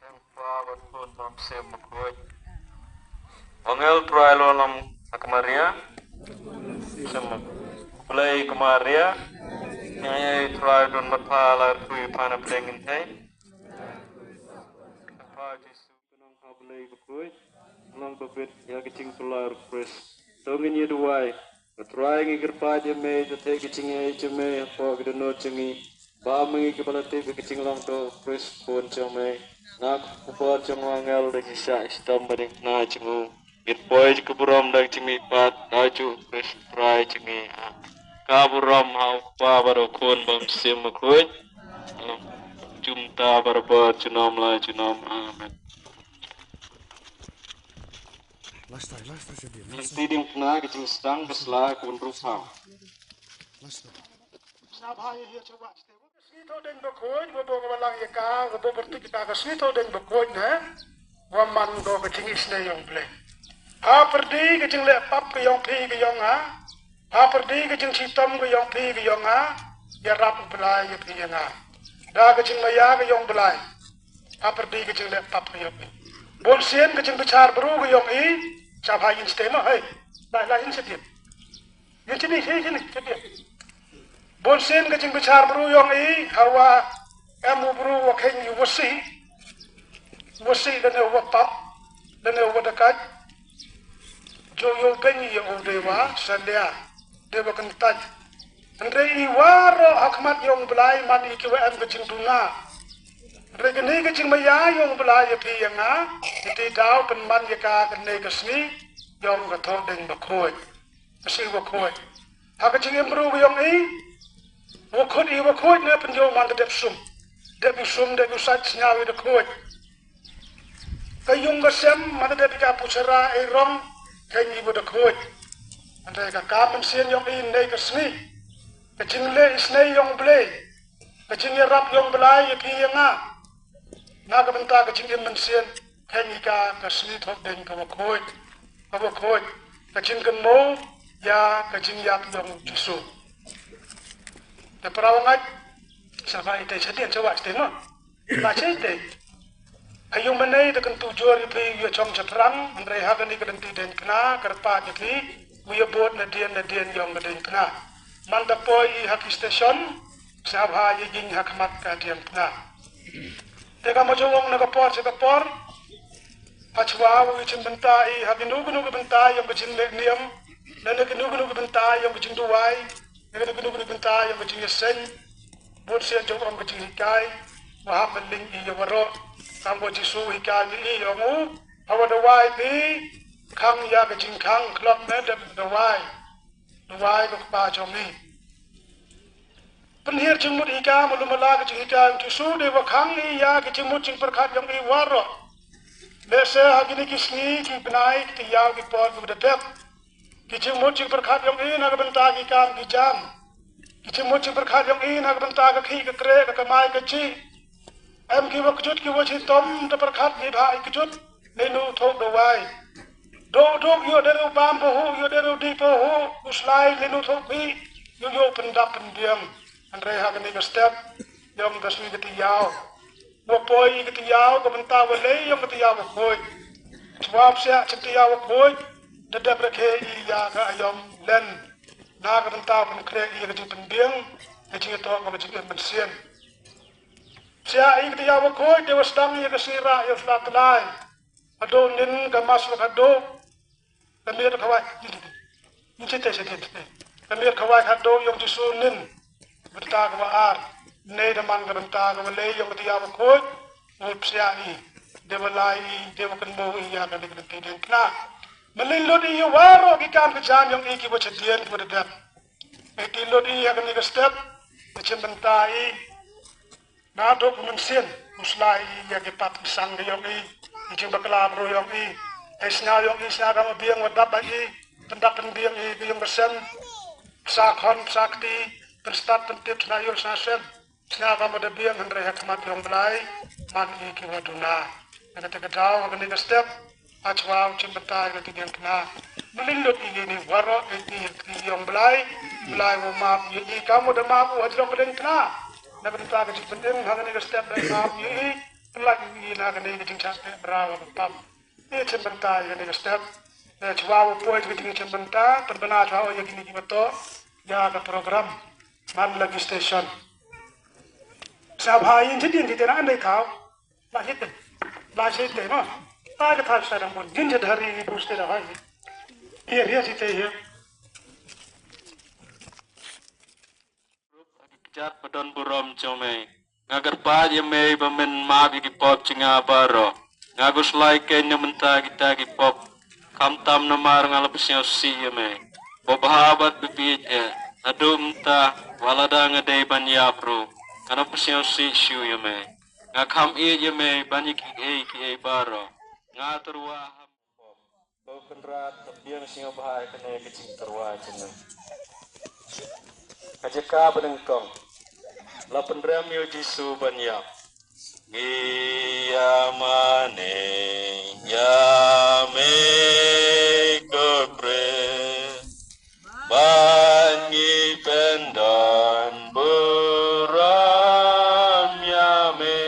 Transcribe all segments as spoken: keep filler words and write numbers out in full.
Kpa bad Khun bad Mynsiem Bakhuid. Angel Trai lom ha ka Maria. Mynsiem Blei ka Maria. Ngai Trai don mat pha la tui pha na pleng in thei. Kpa Jisu ka nong ha Blei Bakhuid. Long ka bit ïa ka jingpyllait Khrist. To ngin ïa duwai. Ko Trai ngi kyrpad ïa me, to theh ka jingïeit jong me hapoh ki dohnud jong ngi. Bam ma ngi kiba la tip ïa ka jinglong doh Khrist Khun jong me. Na ka khubor jong u angel da ki shah shitom ba dang na jong u. Ngin poi ka burom da ka jingmihpat da u Khrist Trai jong ngi. Ka burom ha u Kpa bad u Khun bad u Mynsiem Bakhuid. Jumta barabor junom la junom. Amen. Last time, last time, Sadiq. Last time. Sadiq, na ka jingsdang ka sla ka wynriew phaw. Last time. Sngewbha ïa ïa chawat sdei. Ka sngi Thohdieng Bakhuid, ba bok ba lang ïa ka, ba bok ba tik ïa ka, ka sngi Thohdieng Bakhuid ne. Wa man ko ka jingisynei yong Blei. Ha pyrdi ka jingleh pap ka yong phi ka yong nga. Ha pyrdi ka jingshitom ka yong phi ka yong nga. Ïarap u Blei ïa phi ïa nga. Da ka jingmaïa ka yong Blei. Ha pyrdi ka jingleh pap ka yong i. Bun sien ka jingbishar bru ka yong i. Sngewbha ïa sdei ma hei. Lai lai ïa sdei. Ïa sdei ïa sdei ïa sdei. Bun sien ka jingbishar bru yong i hawa em u bru wa kheiñ i wa sih. Wa sih lane wa pap lane wa dakaid. Jo yo beng i ïa u dei wa salia dei wa kyntait. Hynrei i waroh ha khmat yong Blei man i ki wa em ka jingduna. Hynrei kane ka jingmaïa yong Blei ïa phi ïa nga, ïa te daw pynman ïa ka kane ka sngi yong ka Thohdieng Bakhuid. Ka sngi Bakhuid. Ha ka jingim bru ka yong i, wa khut i wa khuid ne pynjot man ka dep sum. Dep i sum, dep i sait sngaw i da khuid. Ka yung ka sem, man da dep i ka puchara i rong, ka i wa da khuid. Ante ka ka mynsiem yong i ne ka sngi. Ka jingleh isynei yong Blei. Ka jingïarap yong Blei ïa phi ïa nga. Na ka bynta ka jingim mynsiem, kheiñ ïa ka ka sngi Thohdieng ka wa khuid, ka wa khuid, ka jingkynmaw ïa ka jingïap yong Jisu. Te para wa ngait, sngewbha ïa te sha dien sha wa sha dien ma. La sha ïa te. Ha ïa u mynne da kyntu jur ïa phi ïa chong cha phrang, hynrei ha kane ka lynti dien kna, kyrpad ïa phi, u ïa bud na dien na dien yong ka dien kna. Man da poi i ha ki station, sngewbha ïa jing ha khmat ka dien kna. Te ka ma jong ong na ka por sha ka por. Ha chwa u i chin bynta i ha kino kino ki bynta yong ka jingleh niam. Na na kino kino ki bynta yong ka jingduwai. Na kino kino ki bynta yong ka jingïaseng. Bun sien jong ong ka jinghikai. Wa hap mynning i ïa waroh. Kam wa Jisu hikai ni i yong u. Hawa dawai ni. Khang ïa ka jingkhang khlok me da dawai. Dawai ka kpa jong i. Pynhiar jingmut ïa ka, malu mala ka jinghikai, Jisu dei wa khang ïa ka jingmut jingpyrkhat yong i waroh. Lehse ha kine ki sngi ki bnai ki tayaaw ki por ki ba da dep. Ki jingmut jingpyrkhat yong i na ka bynta ki kam ki jam. Ki jingmut jingpyrkhat yong i na ka bynta ka khih ka kreh ka kamai ka jih. Em ki wa kjut ki wa shitom da pyrkhat ni bha i kjut. Lei nu thok dawai. Dok dok ïoh dei u bam pahu, ïoh dei u dih pahu, u slai lei nu thok bi, ïoh ïoh pyndap pynbiang. Hynrei ha kane ka step, yong ka sngi ka tayaaw. Wa poi ka tayaaw, ka bynta wa lei, yong ka tayaaw wa khuid. Chwa psiah chim tayaaw wa khuid, da dep rakhe i ïa ka ayom len. Na ka bynta wa pynkhreh i ïa ka jingpynbiang, ka jingïatoh, ka jingim mynsiem. Psiah i ka tayaaw wa khuid, dei wa sdang i ïa ka sngi rah, ïa u sla tlai. Haduh nin ka mas wa haduh. Ka miet ka wai. Nin chite chite. Ka miet ka wai haduh yong Jisu nin. Bynta ka wa ar. Nei da man ka bynta ka wa lei yong ka tayaaw wa khuid. Ngut psiah i. Dei wa lai i, dei wa kynmaw i ïa ka dei ka dei dei na. Malin lut i ïa waroh ki kam ka jam yong i ki wa chadien ki wa da dep. Ei ti lut i ïa ka ni ka step. Ka chim bynta i. Na dok mynsiem, u slai i ïa ki pap ki sang ki yong i, i jingbakla bru yong i, ei sñiaw yong i, sñiaw ka ma biang wa dap ba i, pyndap pynbiang i, ki yong ka sem, psa khon, psa kti, pynstad, pyntip, sñiaw yul, sñiaw sem, sñiaw ka ma da biang hynrei ha khmat yong Blai, man i ki wa duna. Na ka te ka daw, ha ka ni ka step, Hachwa u chim bynta ïa ka dien kna. Mlin lut ïa ini waroh ïa i ïa i yong Blai. Blai u map ïa i kam u da map u hajrong ka dien kna. Na ka bynta ka jingpynim ha kane ka step da map ïa i. Pynlait ïa ngi na kane ka jingshah pynbra ba tam. Ïa shim bynta ïa kane ka step. Ïa shuwa ba poi ka jingshim bynta, pynbna shuwa ïa kine ki ba to ïa ka program. Man la ki station. Sa bha ïa jin jin jin na andai thaw. La hit. La hit ma. Ta ka thaw sa dang bun. Jin jin hari ni booster ha. Ïa ïa site ïa. Rup ha ki kjat ba don burom jong me. Nga kyrpad ïa me ba men map ïa ki pop jong nga baroh. Nga khuslai keiñ na mynta kita ki pop. Khamtam namar nga la pynsngewsih ïa me. Ba bha bad ba bieit eh. Naduh mynta wat lada nga dei ban ïap ruh, nga la pynsngewsih shuh ïa me. Nga kham ïeit ïa me ban ïa kiei kiei baroh. Nga tyrwa ha Ko Kynrad, ka biang sngewbha ïa kane ka jingtyrwa jong me. Ka jaka ba nyngkong, la pynrem ïa u Jisu ban ïap. Ngi ïa mane ïa me, ko Khrist, ban ngi pyndon burom ïa me.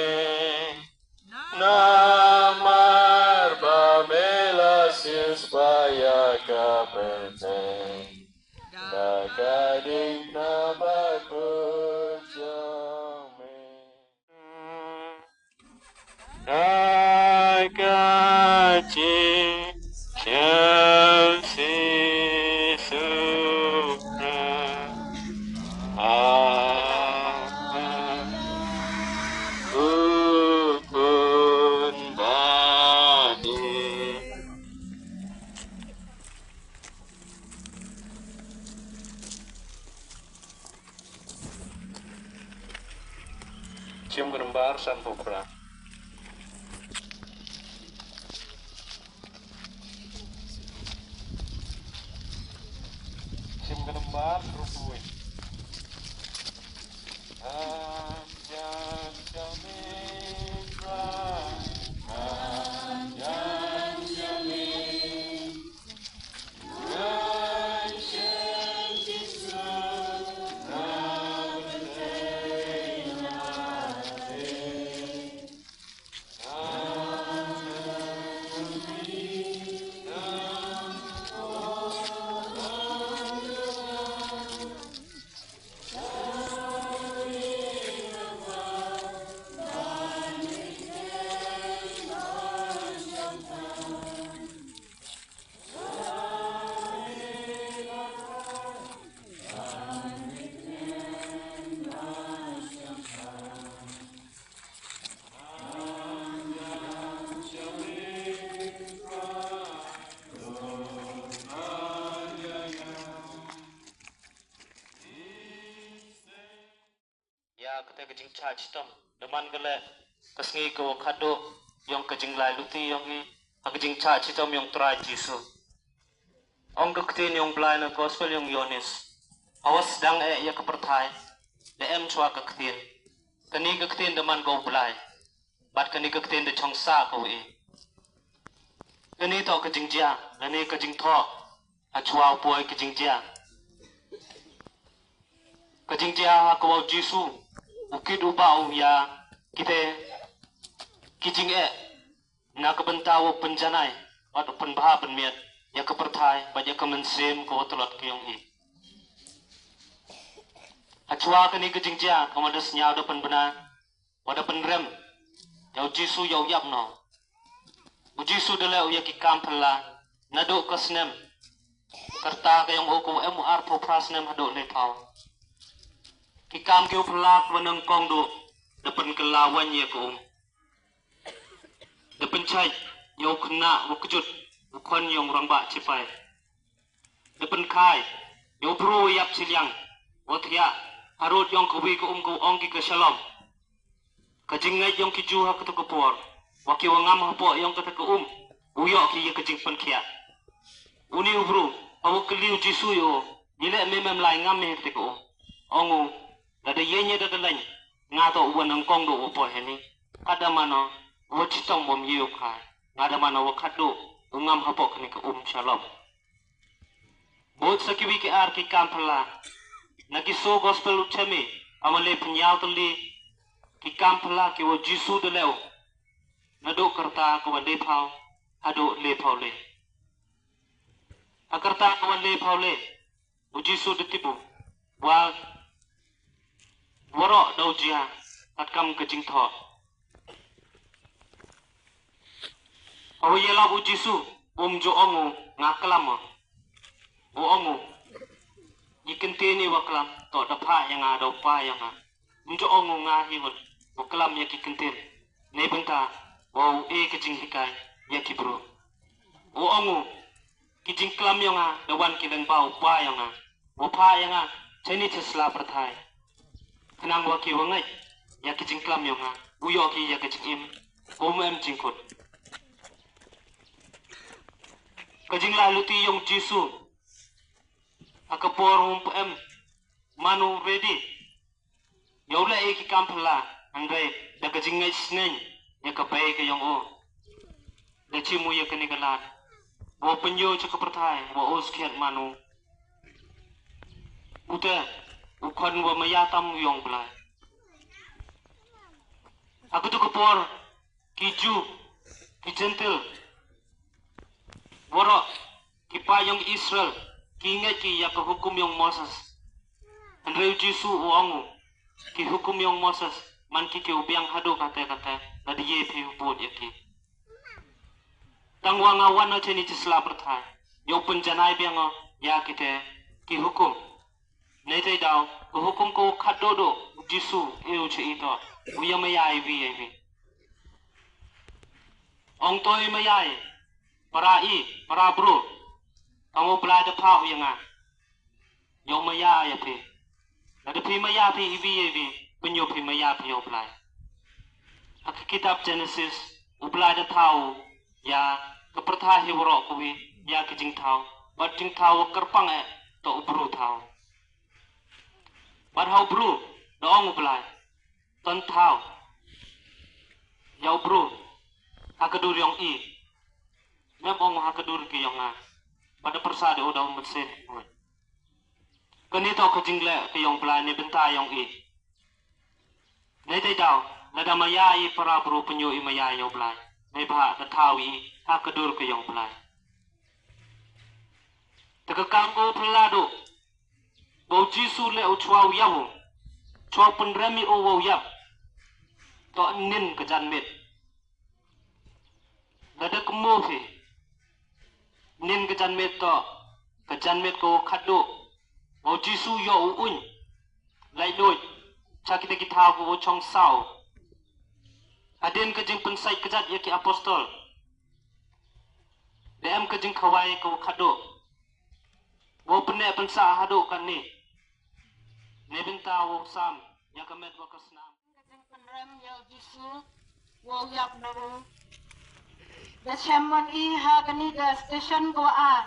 Namar ba me la siewspah ïa ka pyrthei da ka ding na bakut jong me. Da ka jingsngewsih suk Amen. Khublei. Shim ka nambar sanphew phra. Shim ka nambar hynriewphew wei. An jan sha me, Trai, an jan sha me. Ïa kata ka jingshah shitom, da man ka leh ka sngi ka wa khadduh yong ka jinglai luti yong i ha ka jingshah shitom yong Trai Jisu. Ong ka ktien yong Blai na gospel yong Ïoannis, ha wa sdang eh ïa ka pyrthai, da em shuwa ka ktien. Kani ka ktien da man ka u Blai, bad kani ka ktien da shong sah ka u i. Kani toh ka jingjia, kani ka jingthoh, ha shuwa u poi ka jingjia. Ka jingjia ha ka wa u Jisu u kit u bah u ïa kite ki jingeh na ka bynta wa pynjanai bad u pynbha pynmiat ïa ka pyrthai bad ïa ka mynsiem ka wa tlot ka yong i. Ha shuwa kani ka jingjia ka wa da sngew da pynbna wa da pynrem ïa u Jisu ïa u ïap noh. U Jisu da leh u ïa ki kam phylla naduh ka snem ka rta ka yong u ka wa em u arphew phra snem haduh laiphew. Ki kam ki u phylla ka wa nyngkong duh da pynkylla waiñ ïa ka um. Da pynshait ïa u khynnah wa kjut u khon yong u rangbah shipai. Da pynkhie ïa u bru wa ïap shiliang wa thiah harud yong ka wi ka um ka wa ong ki ka Shalom. Ka jingngeit yong ki Jiw ha kata ka por wa ki wa ngam hapoh yong kata ka um u ïoh ki ïa ka jingpynkhiah. Uni u bru ha wa kylli u Jisu ïa u, ngi leh me mem lai ngam me ha kata ka um? Ong u, lada ïeng ïa da ka leng, nga toh u wa nyngkong duh wa poi heni. Kat da mano u wa shitom wam ïa u khai, nga da mano wa khadduh u ngam hapoh kani ka um Shalom. Bud sa kiwi ki ar ki kam phylla. Na ki so gospel u Themi, ama le pynïaw tylli ki kam phylla ki wa Jisu da leh u naduh ka rta ka wa lephaw haduh lephaw le. Ha ka rta ka wa lephaw le, u Jisu da tip u wa waroh da u jia katkam ka jingthoh. Hawa ïalap u Jisu, um ju ong u nga klam u. U ong u, ïa ki ktien i wa klam, to da phah ïa nga, da u Pa ïa nga. Um ju ong u nga hi wa, wa klam ïa ki ktien. Neibynta wa u e ka jinghikai ïa ki briew. U ong u, ki jingklam ïa nga da wan ki lyngba u Pa ïa nga, wa phah ïa nga cha ini cha sla pyrthai. Khnang wa ki wa ngeit ïa ki jingklam ïa nga, u ïoh ki ïa ka jingim um em jingkut. Ka jinglai luti yong Jisu ha ka por um phem, man u ready ïa u leh ïa ki kam phylla, hynrei da ka jingngeit sneng ïa ka bei ka yong u, da chim u ïa kane ka lad, wa pynïoh cha ka pyrthai wa u skhiat man u. U te u khon wa maya tam u yong Blai. Ha kato ka por ki Jiw, ki Jentil, waroh ki paid yong Israel, ki ngeit ki ïa ka hukum yong Moses. Hynrei u Jisu u ong u, ki hukum yong Moses man ki ki u biang haduh kate kate, lada ïa phi u bud ïa ki. Tang wa nga wan na cha ini cha sla pyrthai ïa u pynjanai biang ïa kite ki hukum. Neitei daw ka hukum ka u khatduh duh u Jisu e u cha i to, u ïa maya i wi i wi. Ong to i maya i para i para bru. Kam u Blai da phah u ïa nga ïa u maya ïa phi. Lada phi maya phi i wi i wi, pynïoh phi maya phi ïa u Blai. Ha ka kitab Genesis u Blai da thaw ïa ka pyrthai hi waroh ka wi ïa ka jingthaw, bad jingthaw wa kyrpang eh to u bru thaw. Bad ha u bru da ong u Blai, ton thaw ïa u bru ha ka dur yong i. Mem ong ha ka dur ki yong nga. Bad da pyrsa da u da u mynsiem. Kane to ka jingleh ka yong Blai neibynta yong i. Neitei daw lada maya i para bru, pynïoh i maya ïa u Blai, neibhah da thaw i ha ka dur ka yong Blai. Te ka kam ka u phylla duh ba u Jisu leh u chwa u ïap u, chwa u pynrem i u wa u ïap. To nin ka janmiet. Lada kynmaw phi, nin ka janmiet to ka janmiet ka wa khatduh, wa u Jisu ïoh u uiñ laitluid cha kita ki thaw ka wa chong saw. Hadien ka jingpynsait kjat ïa ki apostol, da em ka jingkhawai ka wa khatduh, wa u pynneh pynsah haduh katne. Neibynta wa u sam ïa ka met wa ka snam. Ka jingpynrem ïa u Jisu wa u ïap na u. Da shem mon i ha kane ka station ka wa ar,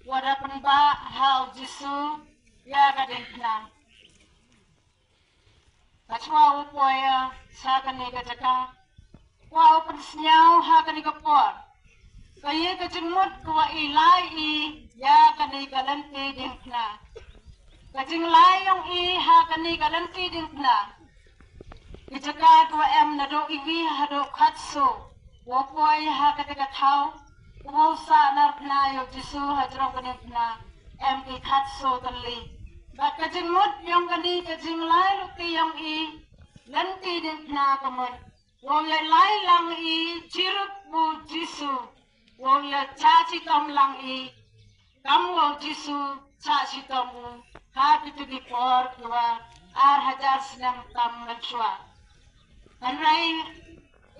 wa da pynbah ha u Jisu ïa ka diengphna. Hachwa u poi ïa cha kane ka jaka, wa u pynsngew ha kane ka por ka ïa ka jingmut ka wa i lai i ïa kane ka lynti diengphna. Ka jinglai yong i ha kane ka lynti diengphna, ki jaka ka wa em naduh i wi haduh khatso, wa poi ha kata ka thaw, wa u sah narphna ïa u Jisu hajrong ka diengphna, em ki khatso tylli. Bad ka jingmut yong kane ka jinglai luti yong i lynti diengphna ka mut, wa u ïa lai lang i chirup u Jisu, wa u ïa chah chitom lang i kam wa u Jisu chah chitom u ha kito ki por ki wa ar hajar snem tam mynshuwa. Hynrei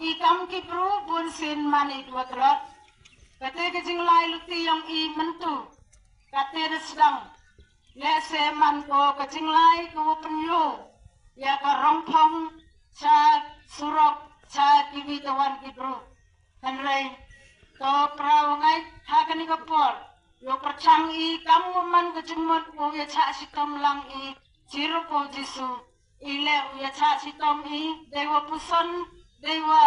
i kam ki bru bunsien man i ki wa tlot, kata ka jinglai luti yong i mynta kata da sdang. Lehse man ko ka jinglai ka wa pynïoh ïa ka rongphong cha surok cha ki wi tawan ki bru. Hynrei to pra wa ngeit ha kane ka por, ïoh pyrchang i kam wa man ka jingmut wa u ïa chah chitom lang i chirup u Jisu. I leh u ïa chah chitom i, dei wa puson, dei wa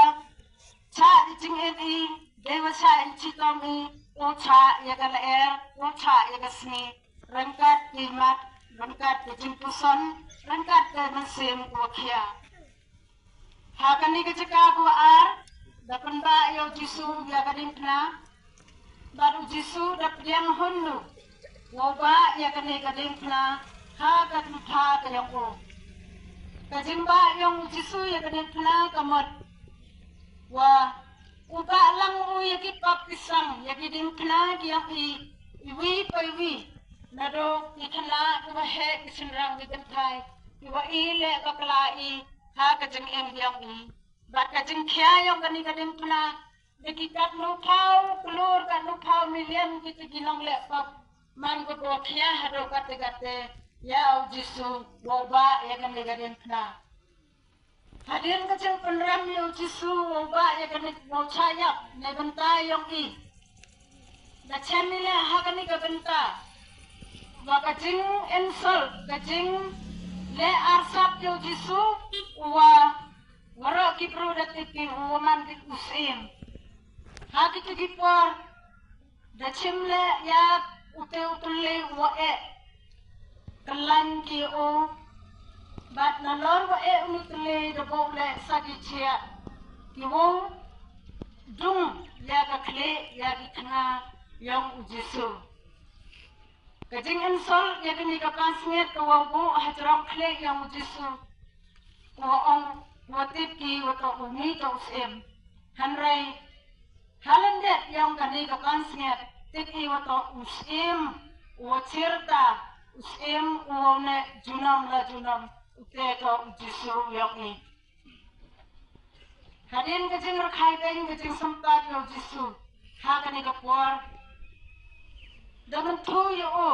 chah i jingit i, dei wa chah i chitom i, u chah ïa ka lyer, u chah ïa ka sngi. Ryngkat ki mat, ryngkat ki jingpuson, ryngkat ka mynsiem ka wa khia. Ha kane ka jaka ka wa ar, Da pynbah ïa u Jisu ïa ka diengphna. Bad u Jisu da pdiang hun u, wow bah ïa kane ka diengphna ha ka jingpha ka jong u. Ka jingbah jong u Jisu ïa ka diengphna ka mut wa u bah lang u ïa ki pap ki sang, ïa ki diengphna ki jong i, iwi pa iwi. Naduh ki khynnah kiba heh, ki shynrang ki kynthei, kiba i leh bakla i ha ka jingim jong i. Bad ka jingkhia jong kane ka diengphna, da ki katno phaw klur, katno phaw million kita ki nongleh pap, man ka ba khia haduh katte katte ïa u Jisu, wow bah ïa kane ka diengphna. Hadien ka jingpynrem ïa u Jisu, wow bah ïa kane, wow shah ïap na bynta jong i, da shem i leh ha kane ka bynta wa ka jing insult, ka jingleh arsap ïa u Jisu, wa waroh ki briew da tip ki, u man ki u syiem. Ha kito ki por da shim leh ïa ute u tylli uba eh, kyllaiñ ki u, bad nalor ba eh une u tylli da buh leh sa ki shiah, ki u dung ïa ka khlieh, ïa ki tnga jong u Jisu. Ka jing insult ïa kane ka pansngiat ka wow buh hajrong khlieh jong u Jisu, ka wa ong, wa tip ki wa toh uni toh u syiem. Hynrei ha lyndet jong kane ka pansngiat, tip i wa toh u syiem uwa shirta, u syiem uwa neh junom la junom, ute toh u Jisu jong i. Hadien ka jingrkhai beiñ, ka jingsympat ïa u Jisu ha kane ka por, da mynthuh ïa u,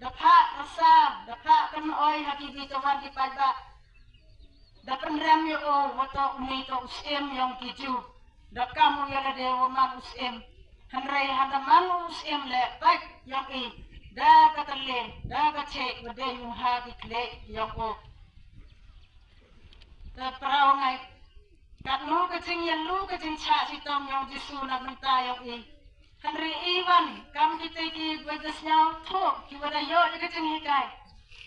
da phah rasa, da phah kynoi ha ki, ki tawar ki paidbah, da pynrem ïa u wa toh uni toh u syiem jong ki Jiw. Da kam u ïa lade wa man u syiem. Hynrei haba man u syiem leh, peit jong i, da ka tylli, da ka shei wa dei u ha ki khlieh jong u. Te para u ngai, katno ka jingïalu, ka jingshah shitom jong u Jisu na bynta jong i. Hynrei i wan kam kita ki ba da sñiawthuh, ki wa da ïoh ïa ka jinghikai.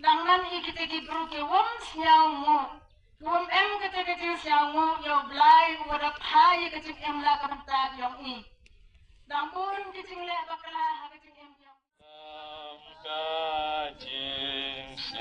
Dang nang i kita ki briew ki wym sñiawnguh, ki wym em kita ki jingsñiawnguh ïa u Blai wa da phah ïa ka jingim la ka bynta jong i. Dang bun ki jingleh bakla ha ka jingim jong i. Ka jingsngewsih.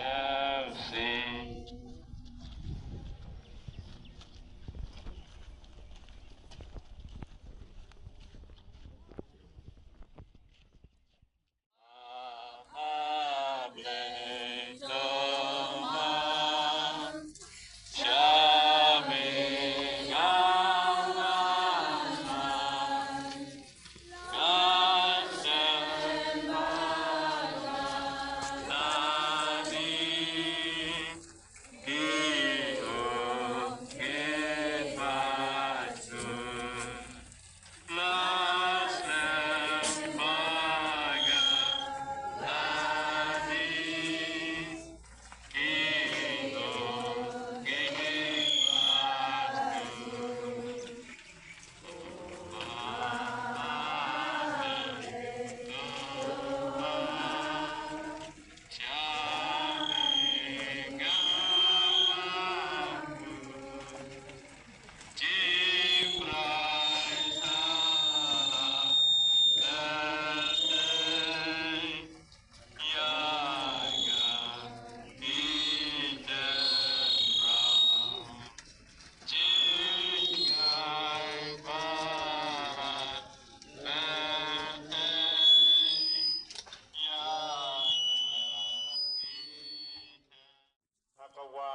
Ha ka wa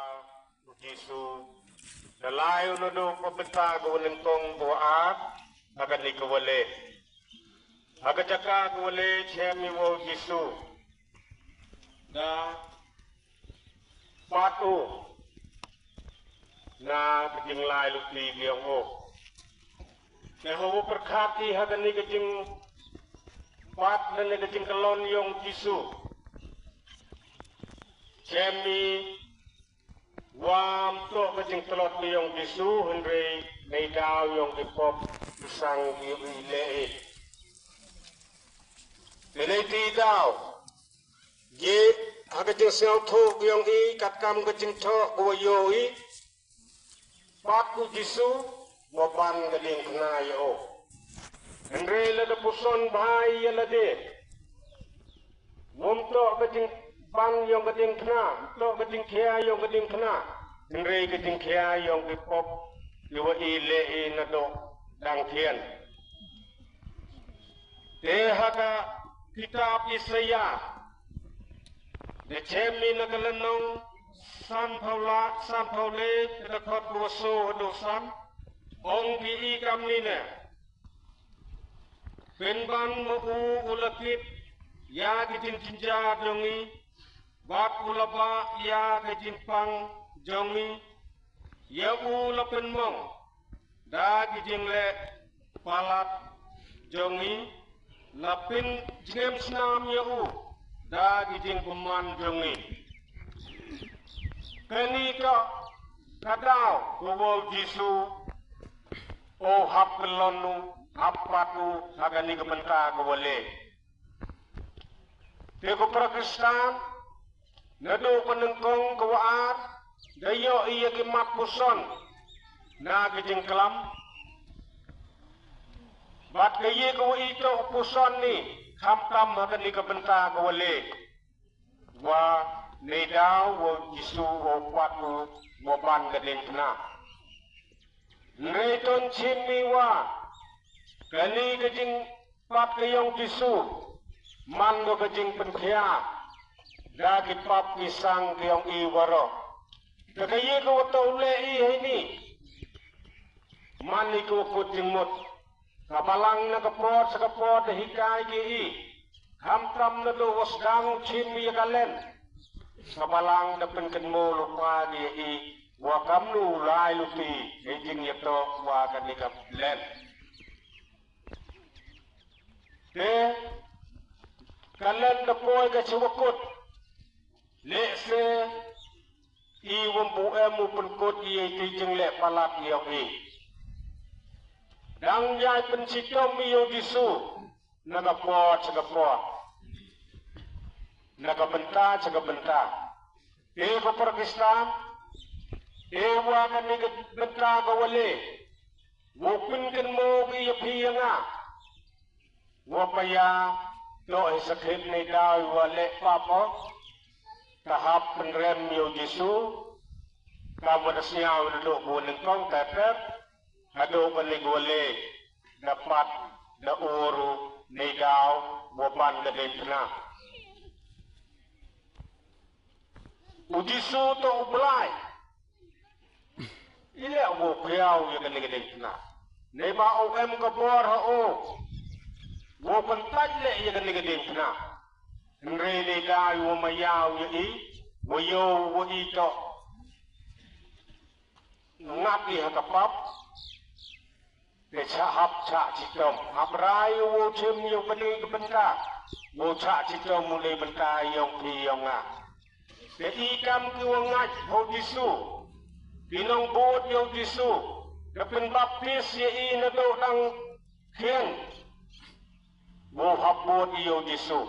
u Jisu da lai u naduh ka bynta ka wa nyngkong ka wa ar, ha kane ka wa le. Ha ka jaka ka wa le chem i wa u Jisu da pat u na ka jinglai luti ki ong u. Te ho u pyrkhat i ha kane ka jingpat lane ka jingkyllon yong Jisu. Chem i wa ym toh ka jingtlot ka yong Jisu, hynrei nei daw yong ki pop ki sang ki u i leh i. Te nei ti daw, ye ha ka jingsngewthuh ka yong i, katkam ka jingthoh ka wa ïoh i, pat u Jisu, wa ban ka diengphna ïa u. Hynrei lada puson bha ïa lade, wym toh ka jingban ïong ka diengphna, toh ka jingkhia ïong ka diengphna, hynrei ka jingkhia ïong ki pop, ki wa i leh i naduh dang thian. Te ha ka kitab Isaïah, da chem i na ka lynnong sanphew la, sanphew le, ka dkhot ka wa so haduh san, ong ki i kamni ne. Pynban ma u u la kit ïa ki jingjynjar jong i, bad u la bah ïa ki jingpang jong i, ïa u la pynmong da ki jingleh palat jong i, la pynjngem snam ïa u da ki jingbymman jong i. Kani ka ka daw ka wa u Jisu u hap kyllon u, hap pat u ha kani ka bynta ka wa le. Te ko para Khristan, naduh ka nyngkong ka wa ar, da ïoh i ïa ki mat puson na ka jingklam. Bad ka ïa ka wa i toh puson ni, khamtam ha kani ka bynta ka wa le. Wa neidaw wa u Jisu u pat u wa ban ka diengphna. Hynrei to chim i wa kani ka jingpat ka ïong Jisu man ko ka jingpynkhia da ki pap ki sang ka ïong i waroh. Te ka ïa ka wa toh u leh i heini, man i ka wa kut jingmut. Ka balang na ka por sha ka por da hikai ki i. Khamtam naduh wa sdang u chim ïa ka len, ka balang da pynkynmaw lypa ki i wa kamnu u lai luti i jingïatoh wa kani ka len. Te ka len da poi ka chi wa kut. Lehse i wym pu em u pynkut i ïa ki jingleh palat ïong i. Dang ïai pynshitom ïa u Jisu na ka por sha ka por, na ka bynta sha ka bynta. Te ko para Khristan, te wa kani ka bynta ka wa le, wa pynkynmaw ki ïa phi ïa nga. Wa pa ïa toh i sakhi neidaw i wa leh pap o, ta hap pynrem ïa u Jisu. Kam wa da sñiaw naduh ka wa nyngkong, tep tep haduh kani ka wa le, da pat da ur u neidaw wa ban ka diengphna. U Jisu toh u Blai. I leh u khia u ïa kani ka diengphna. Neiba u em ka bor ha u, u kyntait leh ïa kani ka diengphna. Hynrei neidaw i wa maya u ïa i, wa ïoh wa i toh ngat i ha ka pap. Te chah hap chah chitom. Hap rai u chim ïa u kani ka bynta, u chah chitom u nei bynta ïong phi ïong nga. Te i kam ki wa ngait ha u Jisu, ki nongbud ïa u Jisu, da pynbaptis ïa i naduh dang khian. U hap bud ïa u Jisu.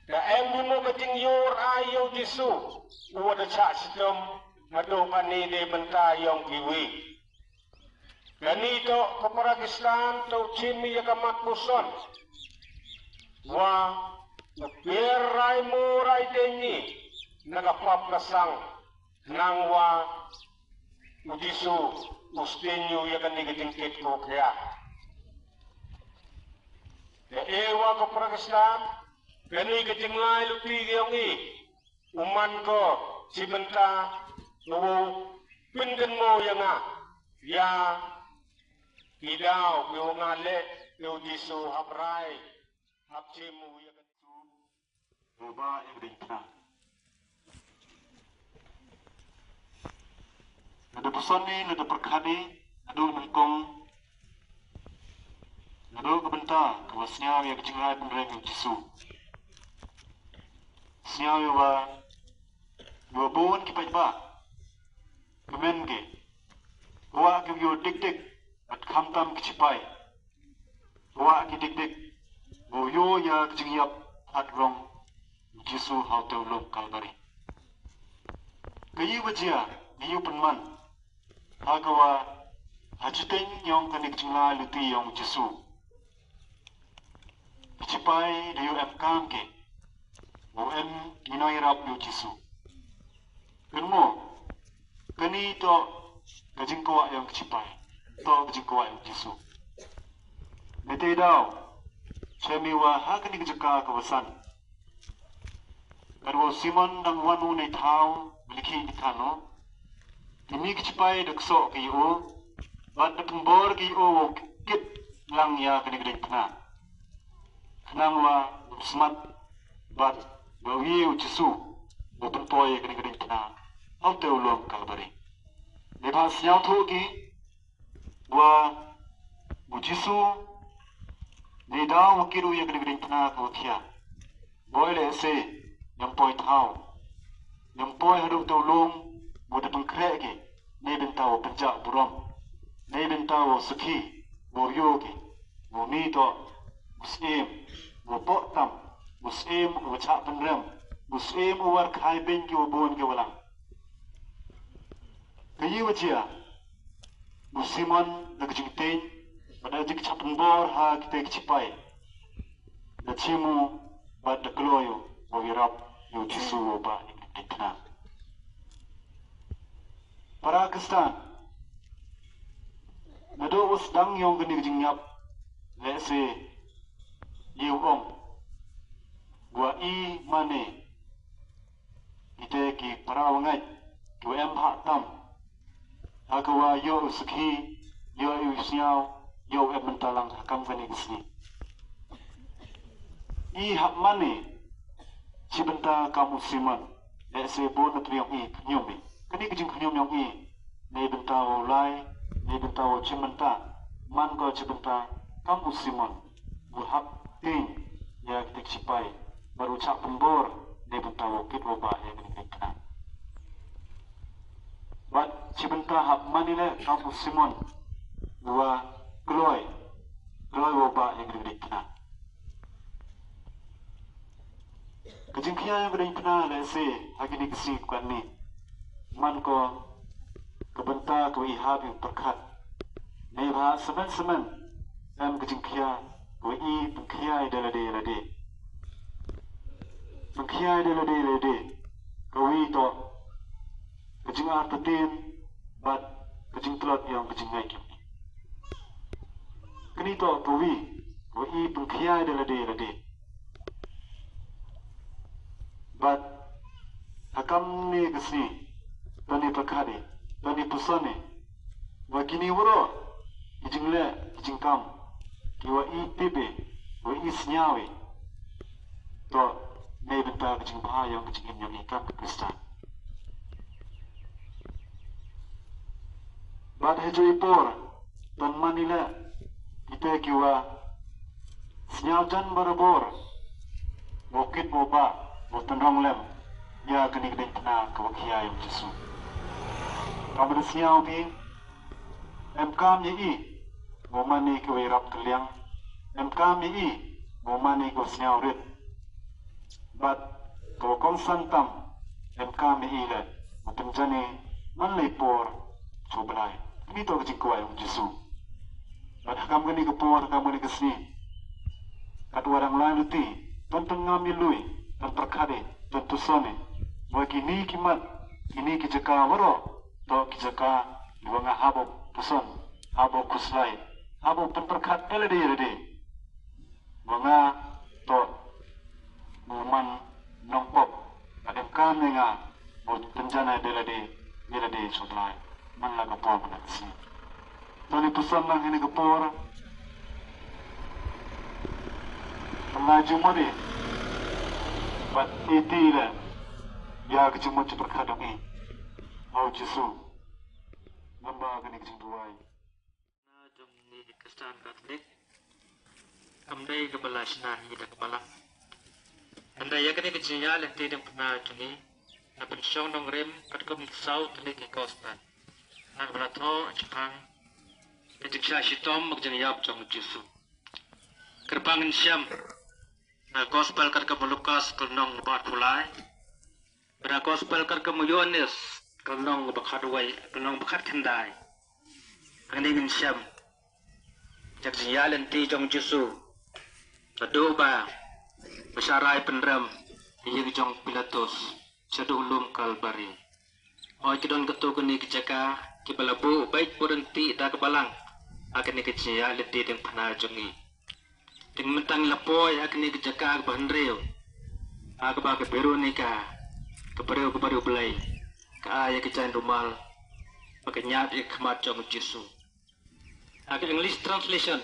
Te em i mo ka jingïur ai ïa u Jisu, u wa da chah chitom haduh kani dei bynta ïong kiwi. Kani toh ko para Khristan toh chim ïa ka mat puson. Wa u pier rai mo rai dei ni na ka pap ka sang, nang wa u Jisu u sting ïa kani ka jingkit ko khia. Te e wa ko para Khristan, kani ka jinglai luti ïong i, u man ko chi bynta, u pynkynmaw ïa nga ïa ki daw ki wa nga leh ïa u Jisu hap rai, hap chim u ïa ka. Ba ïa ka diengphna. Naduh puson ni, naduh pyrkhat ni, naduh nyngkong, naduh ka bynta ka wa sñiaw ïa ka jingrai pynrem ïa u Jisu. Sñiaw ïa wa, ïa wa bun ki paidbah, kmen ki, wa ki ïoh dik dik, bad khamtam ki chipai, wa ki dik dik, wa ïoh ïa ka jingïap hat rong Jisu ha u te u lum Kalbari. Ka ïa wa jia, ka ïa pynman, ha ka wa Ha juteng yong kane ka jinglai luti yong u Jisu, ki chipai da yu em kam ke, u em ino irap yu Jisu. Kan mo, kani to ka jingkwah yong ki chipai, to ka jingkwah yong Jisu. Mete daw, chemi wa ha kani ka jaka ka wasan. Kan wa Simon dang wan u nei thaw, miliki ni thano. Kini ki chipai da kso ki u, bat da pembor ki u wa kit lang ya kani ka ding thana. Khnang wa smat, bat wa wi u Jisu, wa pempoi ya kani ka ding thana. Hau te u long Kalbari. Ni ba snyau thu ki, wa u Jisu, ni da wa kiru ya kani ka ding thana ka wa khia. Boi le se, nyam poi thaw. Nyam poi hadu te u long, wa da pengkrek ki, ni binta wa penjak burom. Ni binta wa sukhi, wa yu ki, wa mi to, wa sim, wa pok tam, wa sim, wa chak penrem, wa sim, wa war khai ben ki wa bun ki wa lang. Ka yi wa jia, u Simon da ka jingteng, ba da jingchap pembor ha kita ki chipai. Da chimu, ba da kloyo, wa wirap, yu Jisu wa ba ni ka ding thana. Para Kristan, na do u sdang yong kani ka jingïap, le se, yu ong, wa i mane, kita ki para wa ngait, ki wa em ha tam. Ha ka wa yo u sukhi, yo u snyau, yo u em mynta lang ha kam kani ka sngi. I hap mane, chi bynta kam u Simon, le se bo na triong i khñium i. Kani ka jing khñium yong i, nei bynta wa u lai, nei bynta wa u chi mynta, man ko chi bynta, kam u Simon. U hap ting ya ki tik chipai, baru chak pembor, ne bynta wa kit wa ba ya ki tik kena. Bat chi bynta hap mani le kam u Simon, wa kloi, kloi wa ba ya ki tik kena. Ka jingkhia ya ki tik kena le se, ha kini ki sngi kani. Man ko, ka bynta ka wa i hap ya pyrkhat. Nei ba semen semen, em ka jingkhia, ka wa i pynkhia i da lade lade. Pynkhia i da lade lade, ka wi to, ka jingartatien, bat ka jingtlot yong ka jingngeit. Kani to ka wi, ka wa i pynkhia i da lade lade. Bat, ha kam ni ka sngi, tani pyrkhat i, tani puson i, wa kini waro, ki jingleh, ki jingkam, ki wa i tip i, wa i sniaw i. To, nei bynta ka jingbha yong ka jingim yong i kam ka Kristan. Bat ha joi por, tang mani le, kita ki wa, sniaw jan barabor, wa kit wa ba, wa tynrong lem, ya kani ka ding tna ka wa khia yong Jisu. Kam da sniaw bi, em kam ya i, wa mani ka wa i rap ka liang, em kam ya i, wa mani ka wa sniaw rit. Bat, ka wa kongsan tam, em kam ya i le, wa pynjan i, man lei por, chu blai. Ni to ka jingkwah yong Jisu. Bat ha kam kani ka por, ha kam kani ka sngi. Kat wa dang lai luti, ton ton ngam i lui, ton pyrkhat i, ton puson i. Wa kini ki mat, kini ki jaka waro, to ki jaka, wa nga habo puson, habo kuslai, habo pynpyrkhat, pele de de. Wa nga to, mo man nongpop, ka em kam ne nga, mo pynjan ai de lade, de lade soblai, man la ka por na si. To ni puson lang ini ka por, pernah jumpa di, bat iti le, ya ka jumpa jumpa kadang i, mau Jisu, namba kini ka jingduwai. Na jong ngi Khristan Katholik. Kam dei kaba la shna hi da ka balang. Hynrei ïa kane ka jingïalehti dang pynah jong ngi. Na pynshong nongrim katkum saw tylli ki gospel. Na kaba la thoh shaphang ka jingshah shitom bad ka jingïap jong u Jisu. Kyrpang ngin shem na gospel katkum u Lukas ka lynnong ba arphew lai. Bad na gospel katkum u Ïoannis ka lynnong ba khatwei, ka lynnong ba khatkhyndai. Ngi ngin shem ïa ka jingïaid lynti jong u Jisu naduh ba ba shah rai pynrem ïa ka jong u Pilatus shaduh u lum Kalbari. Hooid, ki don katto katne ki jaka kiba la buh beit buh ryntih da ka balang ha kane ka jingïaid lynti diengphna jong ngi. Te mynta ngi la poi ha kane ka jaka kaba hynriew, ha kaba ka Veronica, ka briew kaba riewblei, ka ai ïa ka jaiñ rumal ba ka ñiad ïa ka khmat jong u Jisu. Ha ka English translation,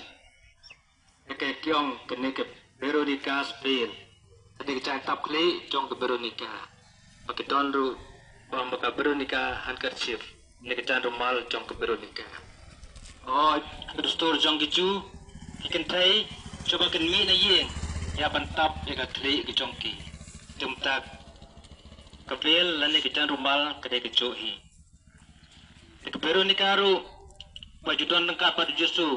ka ong kane ka Veronica's veil, kane ka jaiñ tap khlieh jong ka Veronica, ba ka don ruh ba ka Veronica handkerchief, kane ka jaiñ rumal jong ka Veronica. Hooid, ha ka dustur jong ki Jiw, ki kynthei shuwa ba kin mih na ïing, ïa ban tap ïa ka khlieh ka jong ki. Te mynta ka veil lane ka jaiñ rumal ka dei kajuh hi. Te ka Veronica ruh ba ju don ryngkat bad u Jisu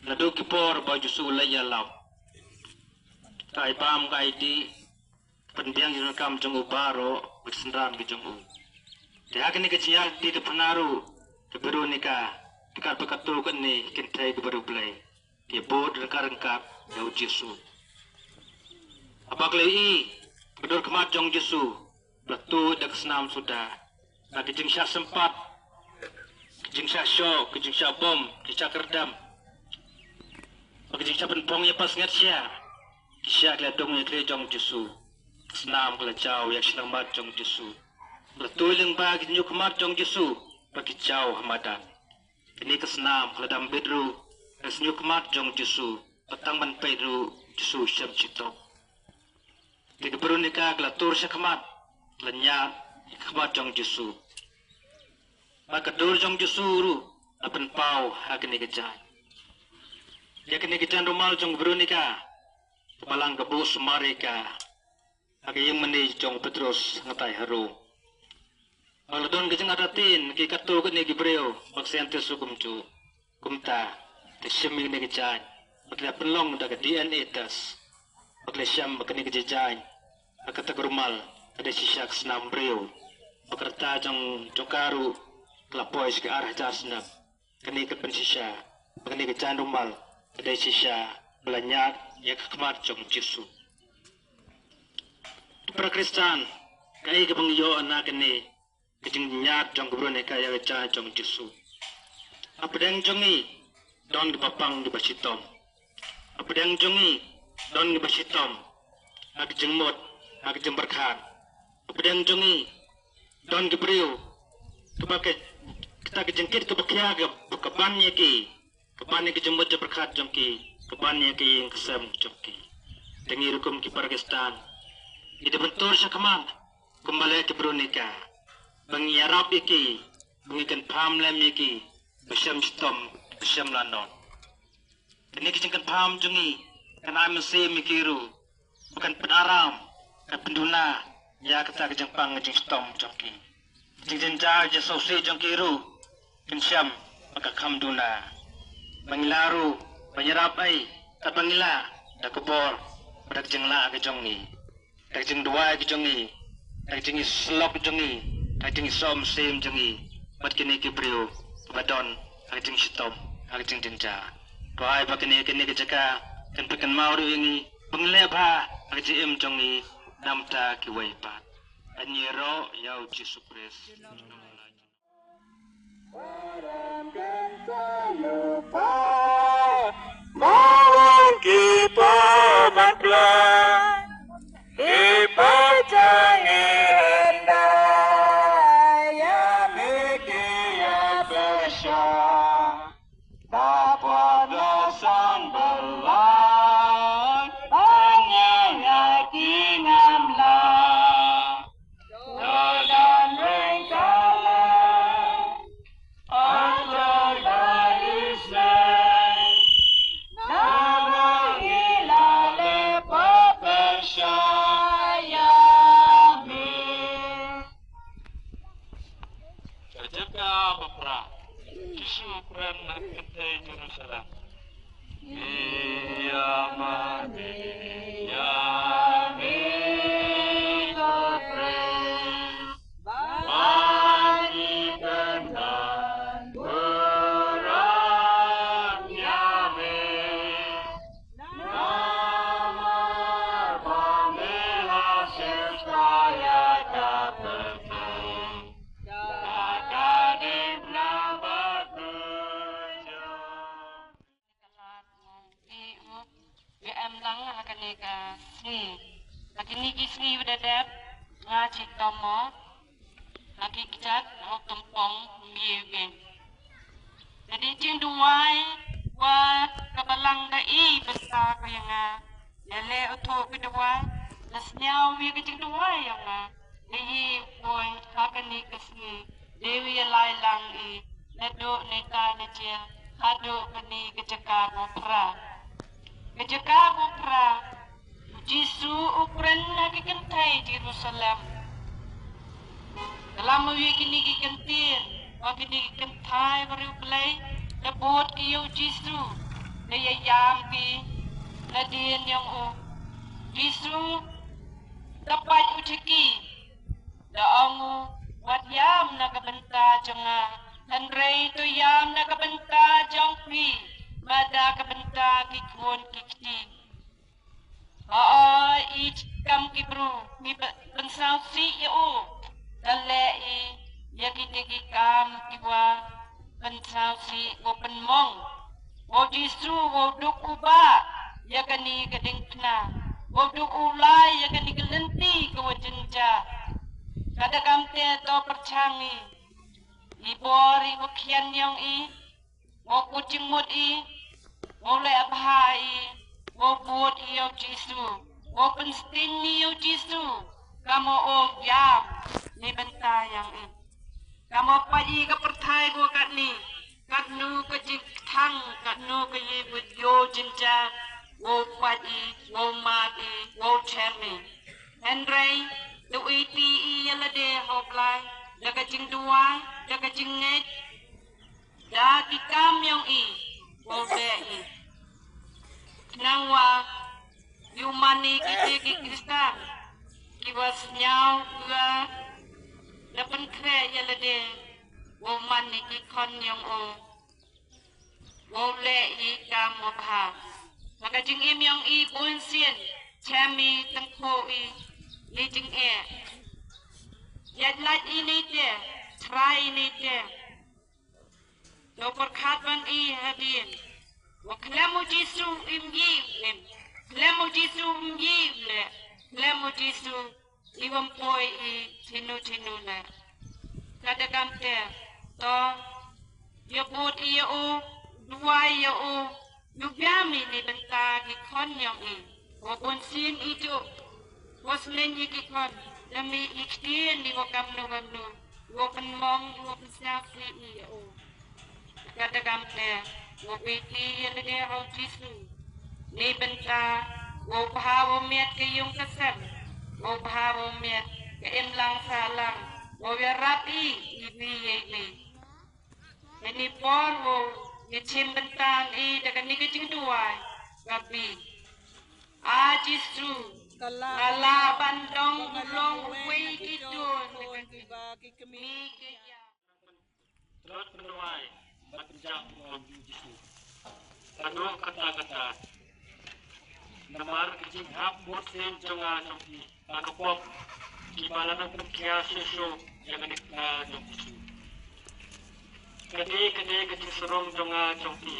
naduh ki por ba u Jisu u leit ïalap. Ka ai bam, ka ai dih, pynbiang ïa ka kam jong u baroh bad ki synran ki jong u. Te ha kane ka jingïaid lynti diengphna ruh, ka Veronica, ryngkat bad katto katne ki kynthei kiba riewblei, ki bud ryngkat ryngkat ïa u Jisu. Haba ki la ïohi ka dur khmat jong u Jisu, la tuid da ka snam suda. Na ka jingshah sympat, ka jingshah shoh, ka jingshah bom, ka jingshah kyrdem, bad ka jingshah pynphong ïa ka sngi sha, ki shah ki la dung ïa ka khlieh jong u Jisu. Ka snam ka la jaw ïa ka shyllangmat bad jong u Jisu. La tuid lyngba ki jingïoh khmat jong u Jisu, bad ki jaw ha madan. Kane ka snam ka la dam bit ruh ïa ka jingïoh khmat jong u Jisu, bad tang ban peit ruh u Jisu u shem shitom. Te ka Veronica ka la tur sha khmat, ka la ñiad ïa ka khmat jong u Jisu. Bad ka dur jong u Jisu ruh la pynpaw ha kane ka jaiñ. Ïa kane ka jaiñ rumal jong ka Veronica, ka balang ka buh sumar ïa ka ha ka ïing mane jong u Petros hangtai harum. Ba la don ka jingartatien ki katto katne ki briew ba ki scientist ruh kumjuh. Kumta, te shim ïa kane ka jaiñ, ba ki la pynlong da ka D N A test, ba ki la shem ba kane ka jaiñ, ba kata ka rumal ka dei shisha ka snam briew. Ba ka rta jong, jong ka ruh ka la poi sha ka ar hajar snem. Kane ka pynshisha ba kane ka jaiñ rumal ka dei shisha ba la ñiad ïa ka khmat jong u Jisu. Para Khristan, kaei kaba ngi ïoh na kane ka jingñiad jong ka Veronica ïa ka jaiñ jong u Jisu? Hapdeng jong ngi don kiba pang kiba shitom. Hapdeng jong ngi don kiba shitom ha ka jingmut, ha ka jingpyrkhat. Hapdeng jong ngi don ki briew kiba ka, kata ka jingkit kaba khia ka, ka ban ïa ki, ka ban ïa ka jingmut jingpyrkhat jong ki, ka ban ïa ka ïing ka sem jong ki. Te ngi ruh kum ki para Khristan, ngi dei ban tur sha khmat kumba leh ka Veronica, ba ngi ïarap ïa ki, ba ngi kynpham lem ïa ki, ba shem shitom, ba shem lanot. Kane ka jingkynpham jong ngi kan ai mynsiem ïa ki ruh, ba kan pynaram, kan pynduna ïa kata ka jingpang ka jingshitom jong ki. Ka jingjynjar jingsngewsih jong ki ruh kan shem ba ka kham duna. Ba ngi lah ruh ban ïarap ei katba ngi lah, da ka bor bad da ka jinglah ka jong ngi, da ka jingduwai ka jong ngi, da ka jingïasyllok jong ngi, da ka jingïasoh mynsiem jong ngi bad kine ki briew ba don ha ka jingshitom, ha ka jingjynjar. To ai ba kane, kane ka jaka kan pynkynmaw ruh ïa ngi ba ngin leh bha ha ka jingim jong ngi na ka bynta kiwei pat. Ngi ïaroh ïa u Jisu Khrist. Balang ki para bapla, ki pachang enda, ya miki ya besha, dapat la sang belai, banyaknya ki ngamla. Dadan rengkala, atai dari seng, nama ila le papensha ya mi. Ka jaka bapra, Jisu u kren na ka kynthei Jerusalem. ka sngi. Ha kine ki sngi ba da dep nga chitom mo ha ki kjat ha u tympong mih u beiñ. Ka dei jingduwai wa ka Balang da ïeit bynta ka ïa nga. Ïaleh u thuh ka duwai, la sñiaw ïa ka jingduwai ïa nga. Ïa i poi ha kane ka sngi, dei ïa lai lang i naduh neitai na jia haduh kane ka jaka ba phra. Ka jaka ba phra, u Jisu u kren ha ki kynthei Jerusalem. Ka lam u ïa kine ki kyntien, ha kine ki kynthei bariewblei, da bud ki ïa u Jisu, da ïa ïam ki nadien ïong u. Jisu da pait u jaki, da ong u, wat ïam na ka bynta jong nga, hynrei to ïam na ka bynta jong phi, bad na ka bynta ki khun ki kti. Hooid, i kam ki briew ki pynsngewsih ïa u, da leh i ïa kine ki kam kiba pynsngewsih, u pynmong. U Jisu u duk u bah ïa kane ka diengphna, u duk u lai ïa kane ka lynti ka wa jynjar. Ka da kam te to pyrshang i, i bor i wa khian ïong i, u kut jingmut i, u leh bha i, u bud i ïa u Jisu, u pynsting i ïa u Jisu, ka mo u ïam na bynta ïong i. Ka mo pait i ka pyrthai ko katni, katno ka jingthang, katno ka ïa u jynjar, u pait i, u mad i, u chem i. Hynrei, da u ïeit i ïa lade ha u Blai, da ka jingduwai, da ka jingngeit, da ki kam ïong i, u leh i. Khnang wa ïa u man i kite ki Khristan kiwa sñiaw, kiwa da pynkhreh ïa lade, u man i ki khon ïong u, u leh i kam wa bha. Ha ka jingim ïong i bunsien, chem i, tyngkhuh i, i jingeh. Ïaid lait i neite, trai i neite. To pyrkhat ban i hadien. Wa khlem u Jisu im i im. Khlem u Jisu im i im leh. Khlem u Jisu i wym poi i chinu chinu leh. Ka da kam te, to ïa bud i ïa u, duwai ïa u, ïa u biang i na bynta ki khon ïong i. Wa bunsien i ju, wa sneng i ki khon, da mih i ktien i wa kamno kamno, wa pynmong, wa pynsngewsih i ïa u. Ka da kam te, wa ïeit i ïa lade ha u Jisu. Na bynta, wa bha wa miat ka ïung ka sem, wa bha wa miat ka imlang sahlang, wa ïarap i, i wi i wi. Ini por u ïa chim bynta i da kane ka jingduwai, ka bi. A Jisu, nga lah ban dong u long uwei ki khun na ka kmie ka ïa. Tlot pynduwai bad pynjah u ong u Jisu. Haduh katta katta. Namar ka jinghap bunsien jong nga jong phi ha ka pop, kiba la nang pynkhia shuh shuh ïa ka dikna jong Jisu. Ka dei, ka dei ka jingsarong jong nga jong phi,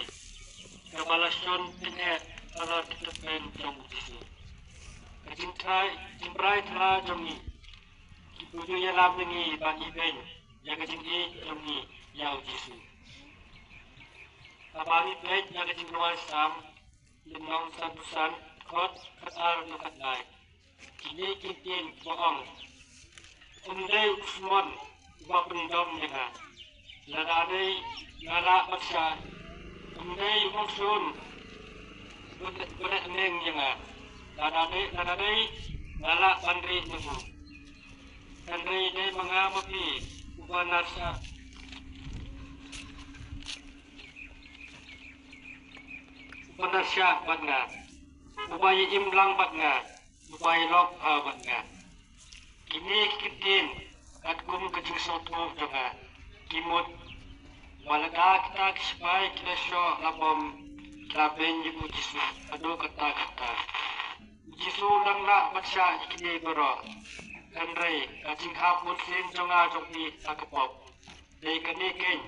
kaba la shon pyneh ha la ka tyrpeng jong u Jisu. Ka jingtrai, jingbrai thala jong ngi, ki pynjah ïalam na ngi ban ibeiñ ïa ka jingïeit jong ngi ïa u Jisu. Haba ngi peit ïa ka jingrwai Salm lynnong sanphew san, dkhot khatar haduh khatlai. Kine ki ktien kiba ong: Ym dei u smon uba pyndom ïa nga. Lada dei nga lah ban shah, ym dei u nongshun uba leh neng ïa nga. Lada dei, lada dei nga lah ban rieh na u. Hynrei dei ma nga ma phi uba nang shah, uba nang shah bad nga, uba ïa im lang bad nga, uba ïa lok bha bad nga. Kine ki ktien katkum ka jingsngewthuh jong nga ki mut ba lada kita ki sipai ki la shoh la bom, ki la beiñ ïa u Jisu haduh katta katta. U Jisu u dang lah ban shah ïa kine baroh. Hynrei ka jinghap bunsien jong nga jong phi ha ka pop, dei kane keiñ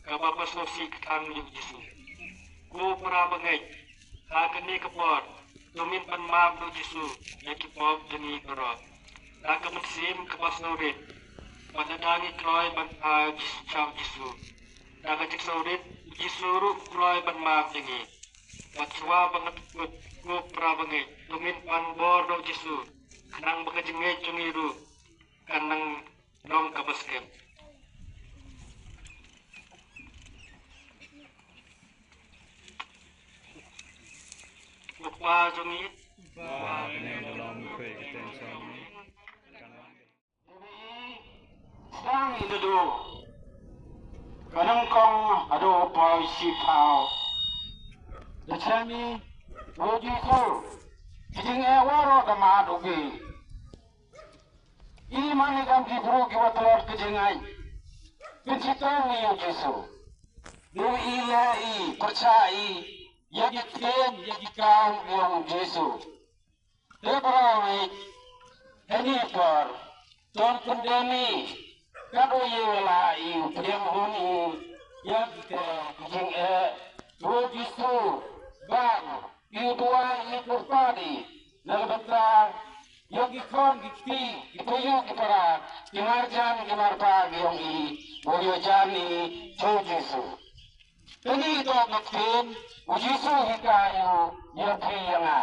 kaba pynsngewsih kthang ïa u Jisu. Ko para bangeit, ha kane ka por, to ngin pan map da u Jisu ïa ki pop jong ngi baroh da ka mynsiem kaba sngewrit. Bad lada ngi kloi ban ai sha u Jisu da ka jingsngewrit, u Jisu ruh u kloi ban map ïa ngi. Bad shuwa ba nga kut, ko para bangeit, to ngin pan bor da u Jisu khnang ba ka jingngeit jong ngi ruh kan nang long kaba skhem. Ko Kpa jong ngi. Ba kane ka long khuid ka teng jong ngi. Sdang ïa u ka nyngkong haduh u poi shiphew. Da shem ïa u Jisu, ki jingeh waroh da mad u ki. I man i kam ki briew kiba tlot ka jingaiñ, kin shitom ïa u Jisu. Ngi ïa i pyrshah i ïa ki ktien ïa ki kam ïa u Jisu. Te para bangeit, heini por to ngin pyndem i kat u ïa u la i u pdiang hun i ïa ki jingeh u Jisu. Bad i u duwai i pyrpad i na ka bynta ïa ki khun ki kti, ki payu ki para, ki marjan ki marpa ki ong i, u ïa jan i sha u Jisu. Kane ka ktien u Jisu hikai u ïa phi ïa nga.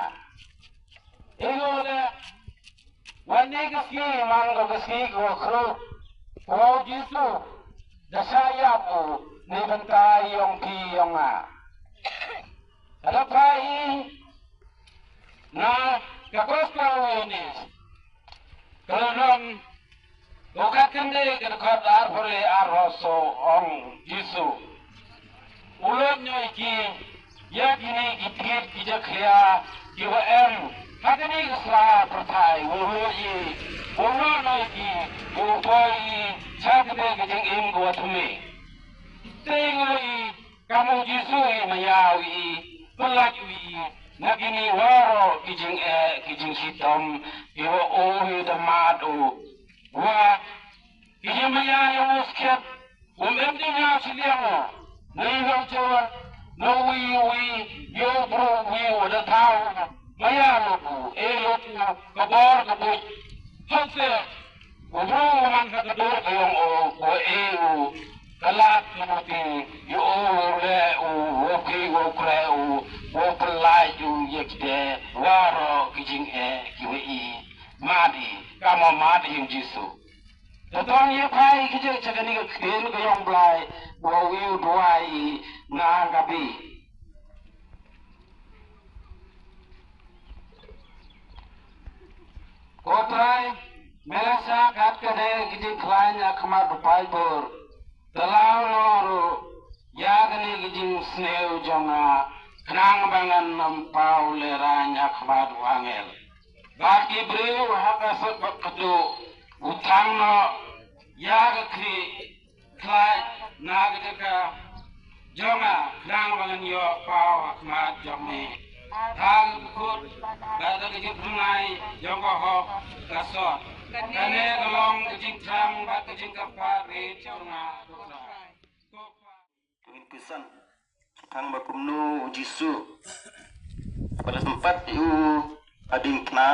Ïa u leh, wan ne ka sngi man ka ka sngi ka khruh, u Jisu da sa ïap u na bynta ïa phi ïa nga. Haba phi na ka Gospel u Ïoannis, ka lynnong ka khatkhyndai ka dkhot arphew le arphew saw ong Jisu. U leit noh ïa ki, ïa kine ki thied ki jakhlia kiba em ha kane ka sla pyrthei, u leit ïa, u leit noh ïa ki, u poi ïa sha kane ka jingim kaba thymmai. Te nga ïa Ka mut u Jisu i maya u i, pyllait u i na kine baroh ki jingeh ki jingshitom kiba u i da mad u. Wa ki jingmaya ïa u skhem, um em jingmaya shiliang u. Na i long jong u, na u i u i, ïa u briew u i u da thaw maya lut u, e lut u ka bor ka buit. Hangta u briew u man ha ka dur ka ïong u, u e u ka lad ka mut i, ïa u u leh u, u phi u khreh u, u pyllait u ïa kite baroh ki jingeh kiba i mad i, ka mut mad i ïa u Jisu. Te to ngin ïa phai ki jingeh sha kane ka ktien ka ïong Blai, ba u i u duwai i na ka bi. Ko Trai, me la shah kat kane ki jingkhlaiñ ha khmat u paidbah. Te law noh ruh ïa kane ki jingsniew jong nga, khnang ba ngan ym paw lehraiñ ha khmat u angel. Bad ki briew ha ka suk bad ka duh, u thang noh ïa ka khlieh khlaiñ na ka jaka jong nga, khnang ba ngan ïoh paw ha khmat jong me. Ha ka kut bad ka jingpynlait jong ka hok ka sot. Kane ka long ka jingthrang bad ka jingkyrpad rit jong nga, ko Trai. Ngin pyrshang tang ba kumno u Jisu ba la sympat ïa u hadien kane,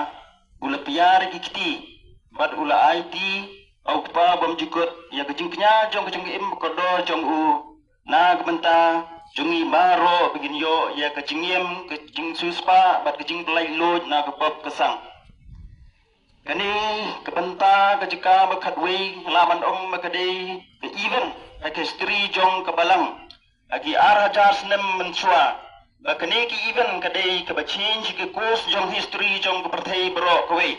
u la pynïar ïa ki kti bad u la aiti ha u Kpa bymjukut ïa ka jingkñia jong ka jingim kordor jong u, na ka bynta jong ngi baroh ba ngin ïoh ïa ka jingim, ka jingsiewspah bad ka jingpynlait luid na ka pop ka sang. Kane ka bynta ka jaka ba khatwei nga lah ban ong ba ka dei ka event ha ka history jong ka balang ha ki ar hajar snem mynshuwa. Ba kane ka event ka dei kaba change ka course jong history jong ka pyrthei baroh kawei.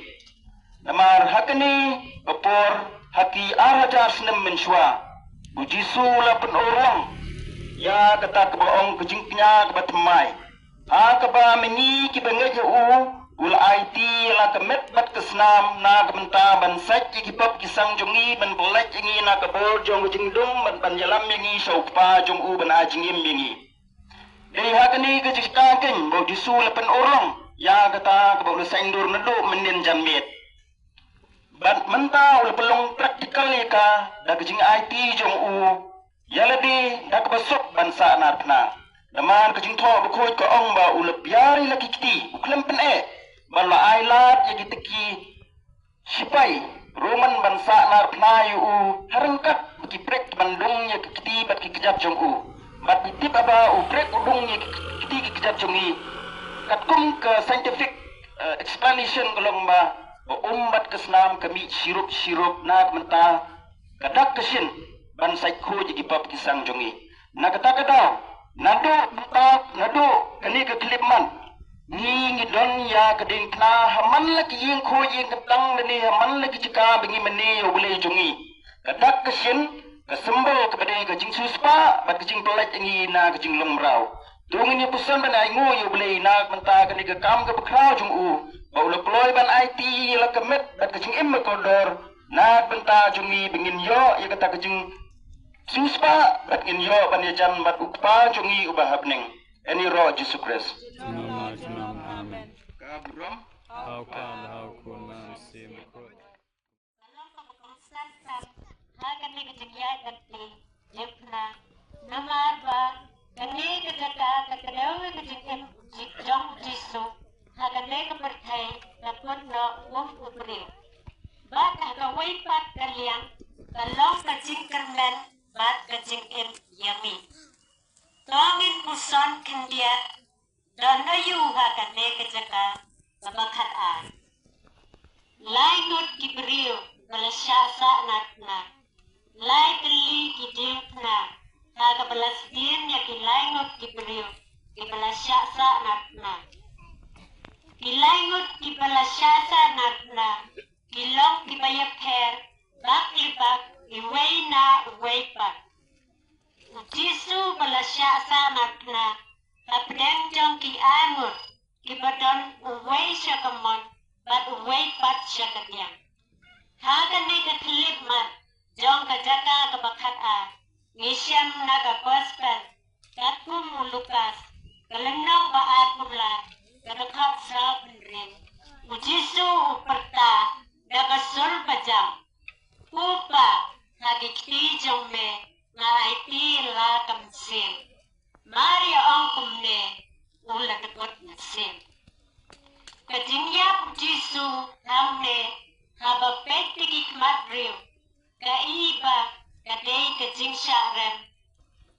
Namar ha kane ka por, ha ki ar hajar snem mynshuwa, u Jisu u la pynurlong ïa kata kaba ong ka jingkñia kaba thymmai. Ha kaba ma ngi kiba ngeit ha u, u la aiti ïa la ka met bad ka snam na ka bynta ban sait ïa ki pop ki sang jong ngi, ban pyllait ïa ngi na ka bor jong ka jingdum, ban, ban ïalam ïa ngi sha u Kpa jong u ban ai jingim ïa ngi. Dei ha kane ka jaka keiñ ba u Jisu u la pynurlong ïa kata kaba u la saiñdur naduh mynnin janmiet. Bad mynta u la pynlong practical ïa ka da ka jingaiti jong u ïa lade da kaba suk ban sah nar phna. Namar ka Jingthoh Bakhuid ka ong ba u la biar ïa la ki kti, u khlem pyneh, ba la ai lad ïa kita ki shipai Roman ban sah nar phna ïa u, ha ryngkat ki prek ban dung ïa ki kti bad ki kjat jong u. Bad ngi tip ba u prek u dung ïa ki kti ki kjat jong ngi. Katkum ka scientific, eh, explanation ka long ba, ba um bad ka snam ka mih shirup shirup, na ka bynta ka dak ka shin ban sait khuid ïa ki pop ki sang jong ngi. Na kata ka daw, naduh mynta, naduh kane ka khyllipmat, ngi, ngi don ïa ka diengphna ha man la ki ïing khuid ïing kyntang lane ha man la ki jaka ba ngi mane ïa U Blei jong ngi. Ka dak ka shin, ka symbol kaba dei ka jingsiewspah bad ka jingpyllait ïa ngi na ka jinglong mraw. To ngin ïa puson ban ainguh ïa U Blei na ka bynta kane ka kam kaba khraw jong u, ba u la kloi ban aiti ïa la ka met bad ka jingim bakordor na ka bynta jong ngi, ba ngin ïoh ïa kata ka jingsiewspah bad ngin ïoh ban ïajan bad U Kpa jong ngi uba ha bneng. Ïa u Jisu Khrist. Amen. Ka burom. Hau ka, hau kun, man sim kut. Ka long kaba kongsan tam ha kane ka jingïaid lynti diengphna, namar ba kane ka jaka ka kdew ka jingim jong U Jisu, ha kane ka pyrthei ka pynnoh kum u briew. Bad ha kawei pat ka liang ka long ka jingkyrmen bad ka jingim ïa ngi. To ngin puson khyndiat, don aiu ha kane ka jaka kaba khatar. Lai ngut ki briew ba la shah sah narphna. Lai tylli ki diengphna ha kaba la sdien ïa ki lai ngut ki briew kiba la shah sah narphna. Ki lai ngut kiba la shah sah narphna ki long kiba ïapher bak li bak, iwei na uwei pat. U Jisu ba la shah sah narphna hapdeng jong ki ar ngut kiba don uwei sha ka mon bad uwei pat sha ka diang. Ha kane ka khyllipmat jong ka jaka kaba khatar, ngi shem na ka Gospel katkum u Lukas, ka lynnong ba arphew lai, ka dkhot saw pynrem. U Jisu u pyrta da ka sur bajam, Ko Pa, ha ki kti jong me nga aiti la ka mynsiem. Mar ïa ong kumne, u la dkut mynsiem. Ka jingïap u Jisu hangne, haba peit da ki khmat briew, ka i ba ka dei ka jingshah rem